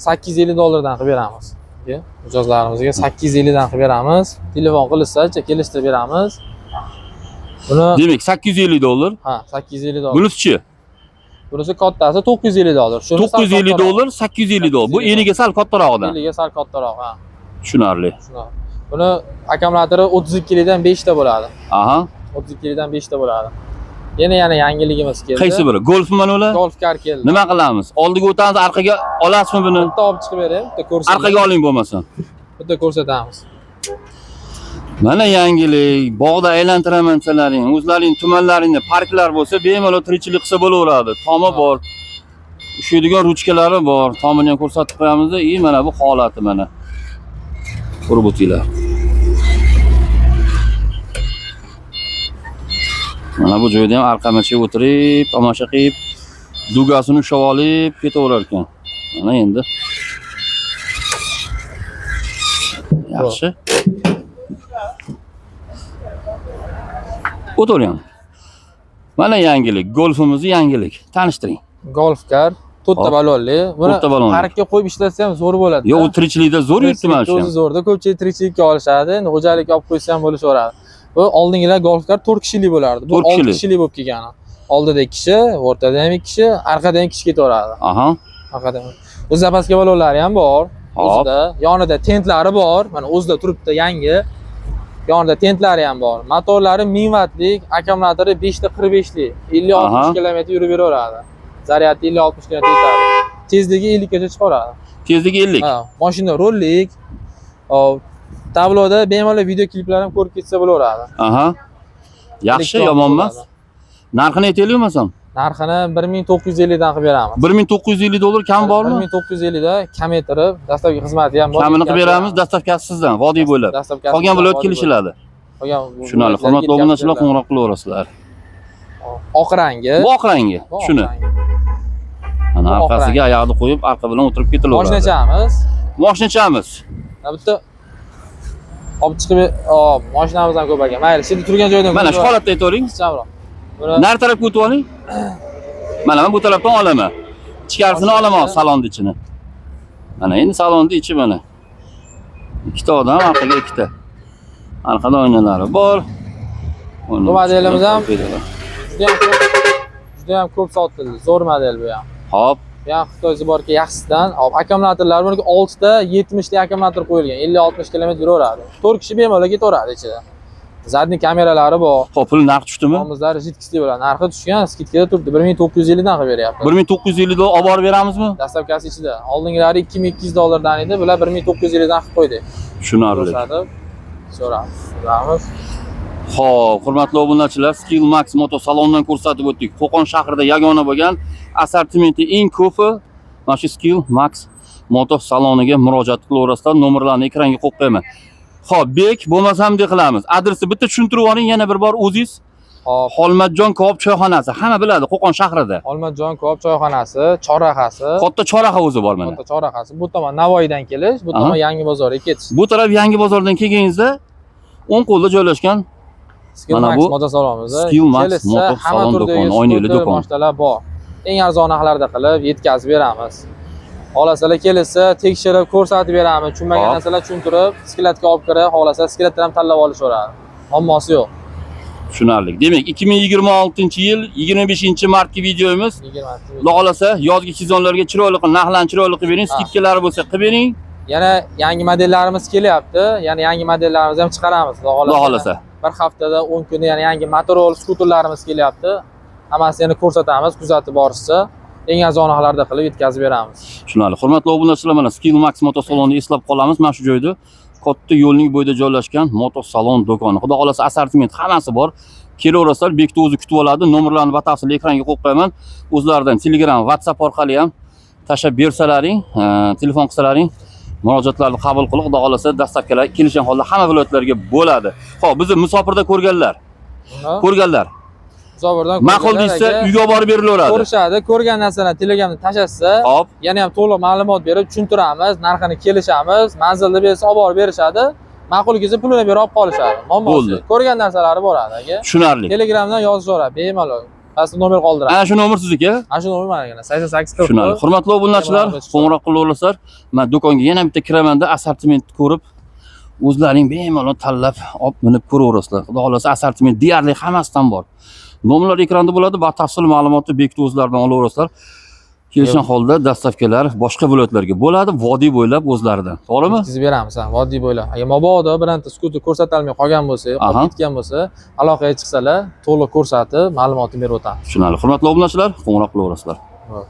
850 dollardan qilib beramiz. Aka, mijozlarimizga 850 dan qilib beramiz. Telefon qilishsa, kelishtirib beramiz. Buni Demak, 850 dollar. ha, 850 dollar. Bunisichi? Bunisi kattasi 950 dollar. Shuni sal 950 kattaroq. dollar, 850 dollar. Bu 850 eniga sal kattarog'idan. Eliga sal kattaroq, ha. Tushunarli. Shuni. Buni akkumulyatori 32 likdan 5 ta bo'ladi. Aha. 32 likdan 5 ta bo'ladi. Yana yangiligimiz keldi. Qaysi biri? Golfmi mana ular? Golf car keldi. Nima qilamiz? Oldiga o'tamiz, orqaga olasizmi buni? Bitta olib chiqib beray, bitta ko'rsatamiz. Orqaga oling bo'lmasa. Bitta ko'rsatamiz. Mana yangilik, bog'da aylantiraman desalaring, o'zlaring tumanlaringda parklar bo'lsa, bemalol tirikchilik qilsa bo'laveradi. Tomi Ha. bor. Ushlaydigan ruchkalari bor. Tomini ham ko'rsatib qo'yamiz. И mana bu holati mana. Ko'rib o'tinglar. Mana bu joyda ham arqamacha o'tirib, tomosha qilib, dugasini ushlab olib ketaverar ekan. Mana endi. Yaxshi. O'tiring. Mana yangilik, golfimizni yangilik. Tanishtiring. Golf car to'rtta Hop. balonli. Buni To'rtta balonli. parkka qo'yib ishlatsa ham zo'r bo'ladi. Yo'q, u tirikchilikda zo'r yuribdi mana shu. O'zi ham. zo'rda, ko'pchilik tirikchilikka olishadi. Endi xo'jalikka olib qo'ysa ham bo'lishaveradi. Bu oldingilar golf car 4 kishilik bo'lardi. Bu 4 6 kishilik. kishilik bo'lib kelgan. Oldida 2 kishi, o'rtada ham 2 kishi, orqada ham 2 kishi ketaveradi. Aha. Orqada. O'z zapaska balonlari ham bor. Hop. O'zida yonida tentlari bor. Mana o'zida turibdi yangi. Yonida tentlari ham bor. Motorlari 1000 vattlik, akkumulyatori 5.45 lik. 50-60 Aha. km yurib beraveradi. Zaryadi 50-60 km yetadi. Tezligi 50 gacha chiqaveradi. Tezligi 50. Ha, mashina rollik. Hop, tabloda bemalol video kliplar ham ko'rib ketsa bo'laveradi. Aha. Yaxshi, Elektron yomon emas. bo'ladi. Narxini aytaylik bo'lmasam. Narxini 1950 dan qilib beramiz. 1950 dollar kam bormi? 1950 da kamaytirib, dastlabki xizmati ham bor. Kamini qilib beramiz, доставка si sizdan, vodiy bo'ylab. Доставка si Qolgan sizdan, viloyat vodiy kelishiladi. bo'ylab. Qolgan Tushunarli. viloyatlarga Hurmatli yetkazib obunachilar, beriladi. qo'ng'iroq qilaverasizlar. Oq rangi. Bu oq rangi, Bu oq shuni. rangi. Mana Bu oq orqasiga oyog'ini qo'yib, arqa bilan o'tirib ketilaveradi. Moshinachamiz. Moshinachamiz. Mana bitta olib chiqib, hop, mashinamiz ham ko'p ekan. Mayli, shu yerda turgan joydan Mana shu holatda aytavering. Ixchamroq. Buni Nari tarafga o'tib oling. Mana men bu tarafdan olaman. Ichkarisini olaman hozir, salonni ichini. Mana endi salonni ichi mana. Ikkita odam, orqaga ikkita. Orqada oynalari bor. Bu modelimiz ham juda ham ko'p sotildi. Zo'r model bu ham. Hop, Bu ham Xitoy сборка yaxshisidan. Hop, akkumulyatorlar buniki 6 ta 70 lik akkumulyator qo'yilgan. 50-60 km yuraveradi. 4 kishi bemalol ketaveradi ichida. Задний kameralari bor. Hop, pul narx tushdimi? Omizlari жидкость li bo'ladi. Narxi tushgan, скидка da turibdi. 1950 dan qilib beryapti. 1950 dollar olib borib beramizmi? Доставка si ichida. Oldingilari 2200 dollardan edi, bular 1950 dan qilib qo'ydi. Tushunarli. Ko'rsatib so'rab so'ramiz. Xo'p, hurmatli obunachilar, Skill Max moto salonidan ko'rsatib o'tdik. Qo'qon shahrida yagona bo'lgan assortimenti eng ko'pi mana shu Skill Max moto saloniga murojaat qilaverasizlar. Nomerlarni ekranga qo'yib qo'yaman. Xo'p, Bek, bo'lmasam bunday qilamiz. Adresni bitta tushuntirib yuboring yana bir bor o'zingiz. Hop, Xolmatjon kabob choyxonasi, hamma biladi Qo'qon shahrida. Olmajon kabob choyxonasi, chorrahasi, Katta chorraha o'zi bor mana. katta chorrahasi. Bu tomon Navoiydan kelish, bu tomon Aha. Yangi bozorga ketish. Bu taraf Yangi bozordan kelganingizda o'ng qo'lda joylashgan Skill Mana Max bu motosalonimizda Skill Max kelishsa, moto hamma salon turdagi do'koni, oynali skuter, do'kon. Mashinalar bor. Eng arzon narxlarda qilib yetkazib beramiz. Xohlasalar kelishsa, tekshirib ko'rsatib beramiz. Tushunmagan Hop. narsalar tushuntirib, склад ga olib kirib, xohlasa склад dan ham tanlab olishaveradi. Muammosi yo'q. Tushunarli. Demak, 2026-yil 25-martki videomiz. 20. Xudo xolasa yozgi sezonlarga chiroyli qilib, narxlarni chiroyli qilib bering, Ha. скидка lari bo'lsa qilib bering. Yana yangi modellarimiz kelyapti. Yana yangi modellarimizni ham chiqaramiz. Xudo Xudo xolasa. Bir haftada 10 kunda yana yangi motorol skuterlarimiz kelyapti. Hammasini yana ko'rsatamiz, kuzatib borishsa, eng arzon narxlarda qilib yetkazib beramiz. Tushunarli. Hurmatli obunachilar, mana Skill Max motosalonni eslab qolamiz. Mana shu joyda, katta yo'lning bo'yida joylashgan motosalon do'koni. Xudo xolasa assortiment hammasi bor. Kelaverasizlar, Bekni o'zi kutib oladi. Nomerlarni batafsil ekranga qo'yib qo'yaman. O'zlaridan Telegram, WhatsApp orqali ham tashlab bersalaring, telefon qilsalaring, murojaatlarni qabul qilib, Xudo xolasa доставка lar kelishgan holda hamma viloyatlarga bo'ladi. Xo'p, bizni musofirda ko'rganlar, Uni ko'rganlar musofirdan ma'qul ko'rganlar deysa, aka uyga olib borib berilaveradi. Ko'rishadi, ko'rgan narsalarni Telegramda tashlashsa, yana ham to'liq ma'lumot berib tushuntiramiz, narxini kelishamiz, manzilda bersa olib borib berishadi. Ma'qul kelsa pulini berib olib qolishadi. Muammosi Bo'ldi. yo'q. Ko'rgan narsalari boradi aka. Tushunarli. Telegramdan yozish bemalol. Pastda nomer qoldiramiz. Ana shu nomer sizniki? Ana shu nomer maniki. 88 40. Tushunarli. Hurmatli obunachilar, Bemalol. qo'ng'iroq qilaverasizlar. Men do'konga yana bitta kiramanda assortimentni ko'rib, o'zlaring bemalol tanlab olib minib ko'raverasizlar. Xudo xolasa assortiment deyarli hammasidan bor. Nomerlar ekranda bo'ladi, batafsil ma'lumotni Bekni o'zlaridan olaverasizlar. Kelishgan holda доставка lar boshqa viloyatlarga bo'ladi, vodiy bo'ylab o'zlaridan. To'g'rimi? Yetkazib beramiz, ha, vodiy bo'ylab. Agar mabodo bironta skuter ko'rsatalmay qolgan bo'lsa, qolib ketgan bo'lsa, aloqaga chiqsalar, to'liq ko'rsatib, ma'lumotini berib o'tamiz. Tushunarli. Hurmatli obunachilar, qo'ng'iroq qilaverasizlar. Bo'ldi.